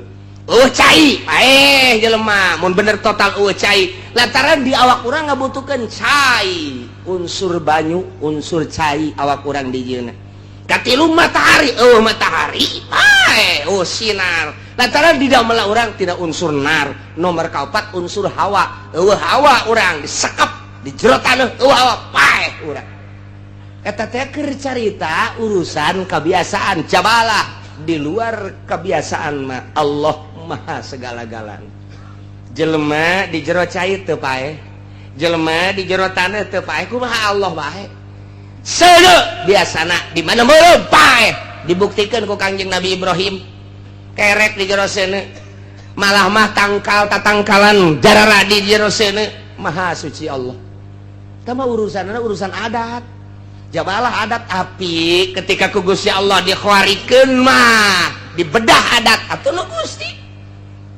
euweuh cai, paeh jelema mun bener total euweuh cai lantaran di awak urang ngabutuhkeun cai, unsur banyu, unsur cai awak urang di jieuna. Katilu matahari, euweuh matahari paeh, euweuh sinar lantaran di damel urang tidak unsur nar. Nomor kaopat unsur hawa, euweuh hawa urang disekep di jero taneuh, euweuh hawa paeh urang. Eta teh keur carita urusan kebiasaan jabalah. Di luar kebiasaan mah Allah maha segala-galana. Jelema di jero cai teu paeh, jelema di jero taneuh teu paeh, kumaha Allah bae? Seuneu biasana di mana meureum paeh. Dibuktikan ku Kangjeng Nabi Ibrahim, kerek di jero seuneu, malah mah tangkal tatangkalan jarara di jero seuneu. Maha suci Allah. Tama urusan urusan adat jabalah, adat api ketika ku Gusti Allah dikhawarikeun mah dibedah adat atuh nu Gusti.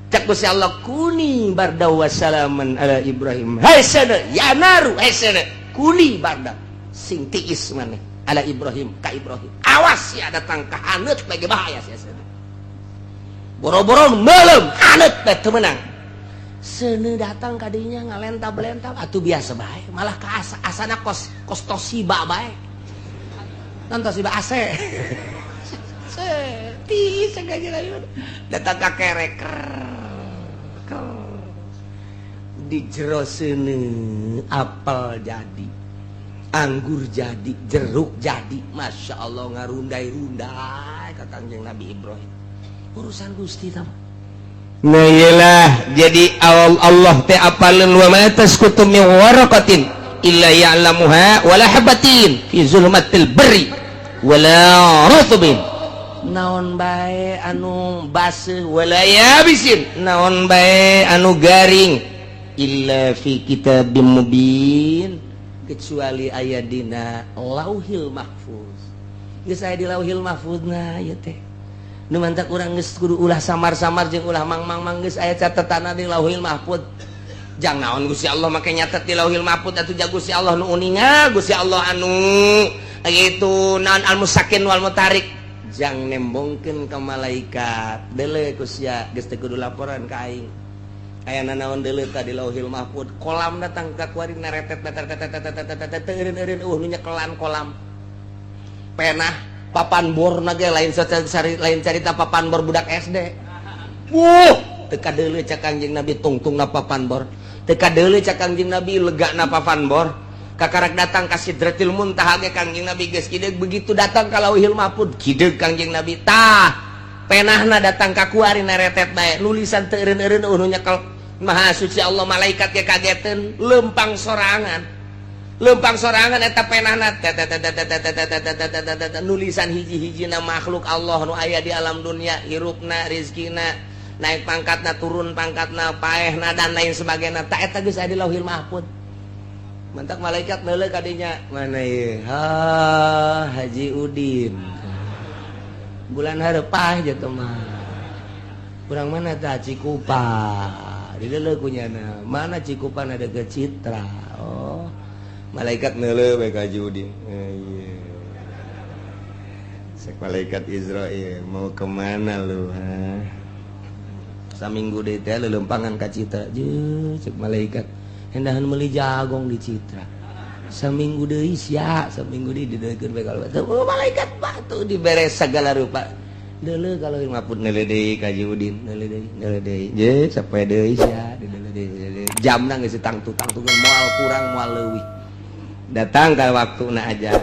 Cak Gusti Allah, "Kuni barda wassalaman ala Ibrahim." Hai seuneu ya naru, hai seuneu, kuni barda, sing tiis maneh, ala Ibrahim, ka Ibrahim. Awas ya datang ka haneut bagi bahaya sia seuneu. Boro-boro meuleum, haneut teh teu meunang. Seuneu datang kadinya ngalentab-lentab atuh biasa bae, malah ka asa, asana kos kos Toshiba bae. Non Toshiba AC. Ti sengaja datang ka kerek di jero seuneu, apel jadi, anggur jadi, jeruk jadi, masya Allah, ngarundai-rundai ka Kangjeng Nabi Ibrahim. Urusan Gusti tama. Nah, iyalah, jadi Allah teh apaleun, wa ma tasqutu min waraqatin illa ya'lamuha wala habatin fi zulmatil barri wala ratbin, naon bae anu baseuh, wala yabisin, naon bae anu garing, illa fi kitabim mubin, kecuali aya dina Lauhil Mahfuz. Geus aya di Lauhil Mahfuz. Nah, ieu teh nu mantak urang geus kudu ulah samar-samar jeung ulah mang-mang-mang, geus aya catetanna di Lauhil Mahfuz. Jang naon Gusti Allah make nyatet di Lauhil Mahfuz atuh? Ja Gusti Allah nu uninga, Gusti Allah anu itu naon, al musakin wal mutarik, jang nembongkeun ka malaikat, deuleu ku sia, geus teu kudu laporan ka aing. Aya nanaon deuleu ta di Lauhil Mahfuz? Kolam datang ka kuari naretet teu eureun-eureun, eueuh nu nyekelan kolam. Penah papan bor ge lain lain carita papan bor budak SD. Wuh, teu kadeuleu cak Kangjeng Nabi tungtungna papan bor, teu kadeuleu cak Kangjeng Nabi legana papan bor. Kakarak datang ka Sidratil Muntaha ge Kangjeng Nabi geus kideug. Begitu datang ka Lauhil Mahfuz, kideug Kangjeng Nabi. Tah, penahna datang ka kuari naretet bae, nulisan teu eureun-eureun, eueuh nu nyekel. Maha suci Allah, malaikat ge kageteun, lempang sorangan, lempang sorangan eta penahna, nulisan hiji-hijina makhluk Allah nu aya di alam dunia, hirupna, rizkina, naik pangkatna, turun pangkatna, paehna, dan lain sebagainya. Tak eta geus aya di Lauhil Mahfuz. Mantak malaikat neuleuh kadinya, mana ieu? Ha, Haji Udin bulan hareup gitu mah. Kurang mana tah? Cikupa dideuleu kunyana. Mana Cikupa? Ada ke Citra. Oh, malaikat neuleuh bae ka Haji Udin. Eh, iya. Sek malaikat Israel, "Mau kemana lu, ha?" Saminggu deui teh leuleumpangan ka Citra. Jeung cek malaikat, hendahan meuli jagong di Citra. Saminggu deui sia, saminggu deui dideukeun bae. Kalau oh, malaikat batu dibere segala rupa. Deuleu kalau maput neuleuh deui ka Haji Udin, neuleuh deui, neuleuh deui. Je, sapoe deui sia, deuleuh deui. Jamna geus tangtu-tangtu moal kurang moal leuwih. Datang ka waktuna ajal.